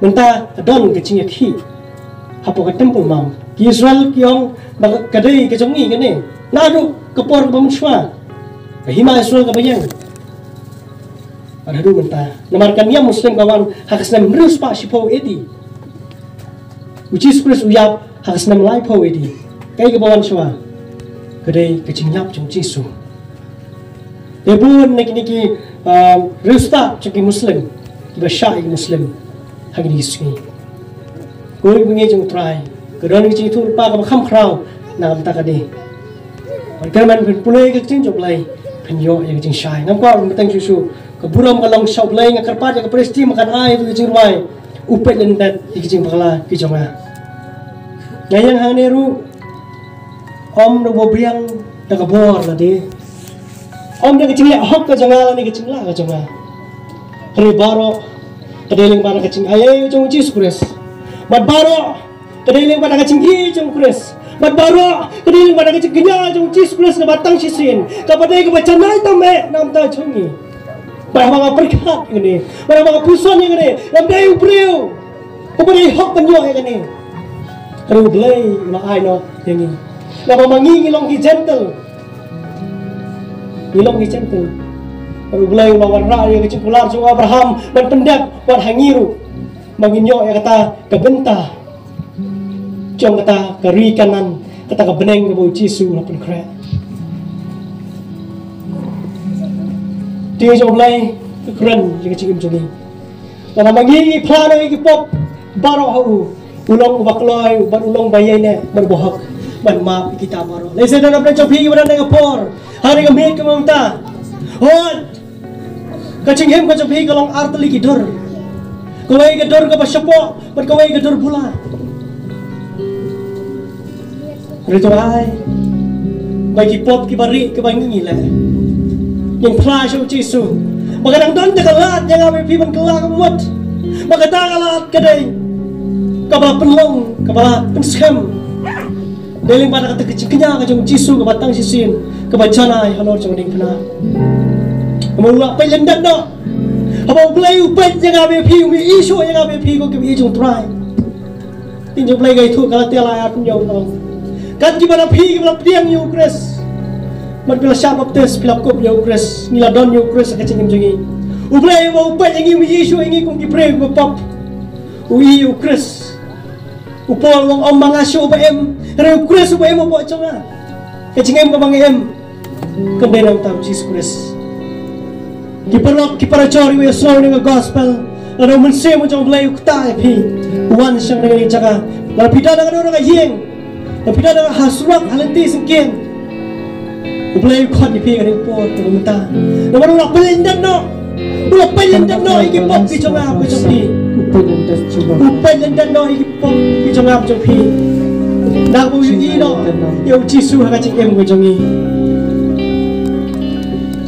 Mynta ka don ka jingïakhih hapoh ka templ mount. Ki Israel ki ong ba ka dei ka jong ngi kane naduh ka por kaba mynshuwa, ka hima Israel kaba ïeng. Bad haduh mynta, namar ka niam Muslim ka wan ha ka snem hynriew spah shiphew A D. U Jisu Khrist u ïap ha ka snem laiphew A D. Kaei kaba wan shuwa? Ka dei ka jingïap jong U Jisu. Te bun na kine ki, ah, hynriew spah jong ki Muslim kiba shah ïa ki Muslim ha kine ki sngi. Ko kiba ïeit jong U Trai, ka don ka jingïathuhlypa kaba kham khraw na ka bynta kane. Bad kyrmen phin pule ïa ka ktien jong U Blei, phin ïoh ïa ka jingshai. Ngam kwah ban bteng shuh shuh, ka burom ka long sha U Blei. Nga kyrpad ïa ka praise team ba kan ai ïa ka jingrwai U Peit Lyndet ïa ki jingbakla ki jong nga. Nga ïeng hangne ruh ym da ba biang da ka bor lade, ym da ka jingleh hok ka jong nga lane ka jinglah ka jong nga. Hynrei baroh ka dei lyngba da ka jingaiei jong U Jisu Khrist. Bad baroh ka dei lyngba da ka jingïeit jong U Khrist. Bad baroh ka dei lyngba da ka jingkñia jong U Jisu Khrist kaba tang shisien, kaba dei kaba janai tam eh na ka bynta jong ngi. Bad haba nga pyrkhat ïa kane, bad haba nga pyrshang ïa kane, ym dei u briew uba dei hok ban ïoh ïa kane. Hynrei U Blei u la ai noh ïa ngi. Naba ma ngi ngi long ki Gentile. Ngi long ki Gentile. Hynrei U Blei u la wanrah ïa ka jingkular jong u Abraham ban pyndep wat ha ngi ruh, ba ngin ïoh ïa kata ka bynta jong kata ka ri Kanaan, kata ka bneng kaba U Jisu u la pynkhreh. Te jong U Blei, ka kren ïa ka jingim jong ngi. Lada ma ngi ngi phla noh ïa ki pop baroh ha u, u long uba kloi bad u long uba ïaineh bad uba hok ban map ïa kita baroh. Lehse don na pdeng jong phi kiba don ha ka por, ha kane ka miet kaba mynta. Hooid, ka jingim ka jong phi ka long ar tylli ki dur. Kawei ka dur kaba shapoh bad kawei ka dur bula. Hynrei to ai ba ki pop kiba rieh kiba ngi ngi leh, ngin phla sha U Jisu ba ka dang don te ka lad ïa nga bad phi ban kylla ka mut. Ba kata ka lad ka dei kaba pynlong, kaba pynskhem. Dei lyngba da kata ka jingkñia ka jong U Jisu kaba tang shisien, kaba janai halor jong ka diengphna. Namar u la peit lyndet noh. Haba U Blei u peit ïa nga bad phi, u mih shuh ïa nga bad phi, ko kiba ïeit jong U Trai. Ktien jong U Blei ka ïathuh, Galatia lai arphew hynñiew, ka ong, kat kiba na phi kiba la pdiang ïa U Khrist, bad phi la shah baptis, phi la kup ïa U Khrist. Ngi la don ïa U Khrist ha ka jingim jong ngi. U Blei uba u peit ïa ngi, u mih shuh ïa ngi kum ki briew kiba pop, u ïohi ïa U Khrist. U Paul u ong, ym ma nga shuh uba im, hynrei U Khrist uba im hapoh jong nga. Ka jingim kaba nga im kam dei na ka bynta U Jisu Khrist. Ki paralok, ki parajor, ïa u ïasnoh ïa ka gospel, lada U Mynsiem jong U Blei u ktah ïa phi, u wan sha kane ka jaka, lada phi don ha kano kano ka ïing, lada phi don ha surok, ha lynti syngkien, U Blei u khot ïa phi ha kane ka por, ha kane ka mynta. Namar u la pynlyndet noh, u la pynlyndet noh ïa ki pop ki jong nga, ki jong phi. U pynlyndet noh ïa ki pop ki jong nga, ki jong phi. Naba u ïohi noh ïa U Jisu ha ka jingim ka jong ngi.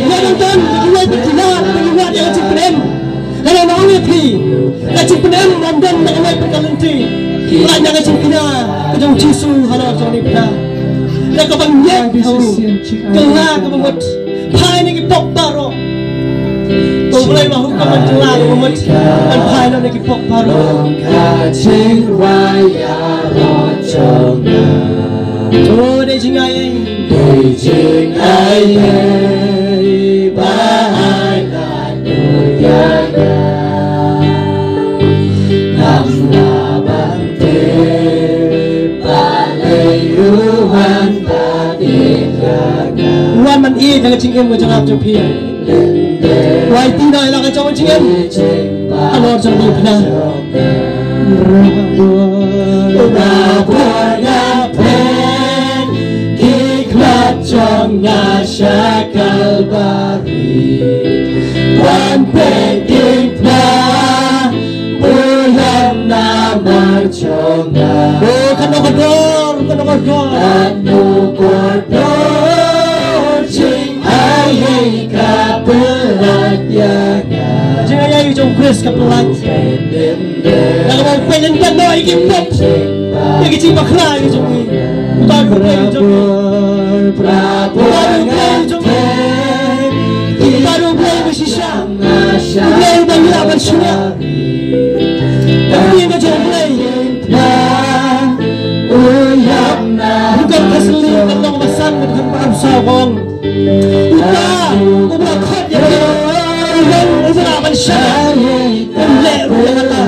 Ïa nang don da ki wei pat ki lar, da ki wad ïa ka jingpynim. Ka long na ong ïa phi, ka jingpynim ym don da ka wei pat ka lynti. Lait na ka jingkñia ka jong u Jisu halor jong kane ka bynta. Da kaba ngeit ha u, kylla kaba mut, phai na ki pop baroh. Ba U Blei ma u hukum ban kylla kaba mut, ban phai noh na ki pop baroh. Ka jingrwai ïaroh jong nga. To dei jingai ei. Dei jingai ei ba ai lad ïa nga. Ngam lah ban tip balei u wan ban ïeit ïa nga. U wan ban ïeit ïa ka jingim ka jong nga jong phi. Wai ti na ïa la ka jong ka jingim. Halor jong phi na. Rabor nga phet ki khlad jong nga sha Kalbari. Wan phet ki khlad, u ïap namar jong nga. Oh, kano ka dor, kano ka dor. Kano ka dor, jing ai ei ka pynlait ïa nga. Jing ai ei jong Khrist ka pynlait. Nang ba u pynlait noh ïa ki pop, ïa ki jingbakla ïa jong ngi. Uta u Blei jong ngi. Uta u Blei jong ngi. Uta u Blei ba shisha. U Blei uba ngi lah ban shaniah. Ka ktien ka jong U Blei. Rukom ka sylli ka long ba san, ka dkhot ba arphew saw ka ong. Uta uba la khot ïa phi, u long uba lah ban shaniah. Un leh ruh ïa kata.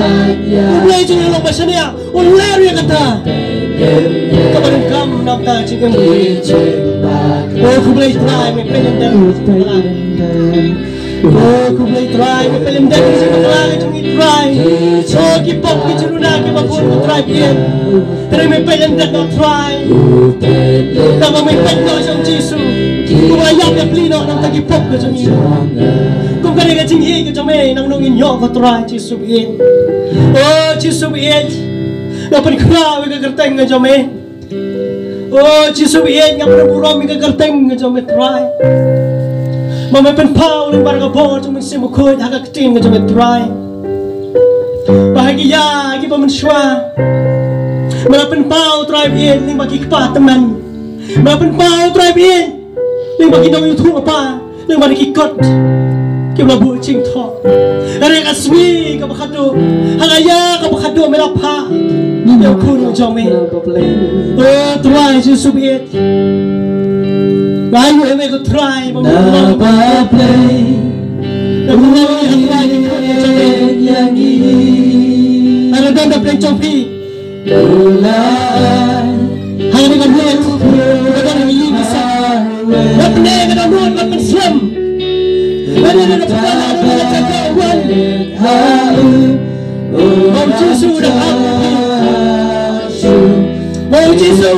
U Blei jong ngi u long ba shaniah. Un leh ruh ïa kata. Kaba donkam na ka bynta ka jingim. O khublei Trai, me pynlyndet. O khublei Trai, me pynlyndet ïa ka jingim ka jong ngi Trai. O ki pop ki jingruna kiba bun ko Trai, phi ïeit. Trai me pynlyndet noh Trai. Tang ba me peit noh ïa u Jisu. Kumba ïap ïapli noh na ka bynta ki pop ka jong ngi. Kum kane ka jingïeit ka jong me nangno ngin ïoh ko Trai Jisu ïeit. O Jisu ïeit. Nga pynkhraw ïa ka kyrteng ka jong me. O Jisu ïeit, nga pynburom ïa ka kyrteng ka jong me Trai. Ba me pynpaw lyngba ka bor jong u Mynsiem Bakhuid ha ka ktien ka jong me Trai. Ba ha ki ïa kiba mynshuwa me la pynpaw Trai ïeit lyngba ki kpa tymmen. Me la pynpaw Trai ïeit lyngba ki nongïathuhlypa, lyngba ki kot. Ki ba buh jingthoh. Hynrei ka sngi kaba khadduh, ha ka ïa kaba khadduh me la phah ïa u khun jong me. O Trai Jisu baieit, nga ïohi ïa me ko Trai ba me la phah. Nga ïohi ha Trai ki khun jong me. Nga don da pdeng jong phi. Hynrei ka dohnud ka don ha ïing ha sem. Wat pyneh ka dohnud, wat pynslem. Wat pyneh ka dohnud, wat pynslem. Ba u Jisu u dang ap ïa phi. Ba u Jisu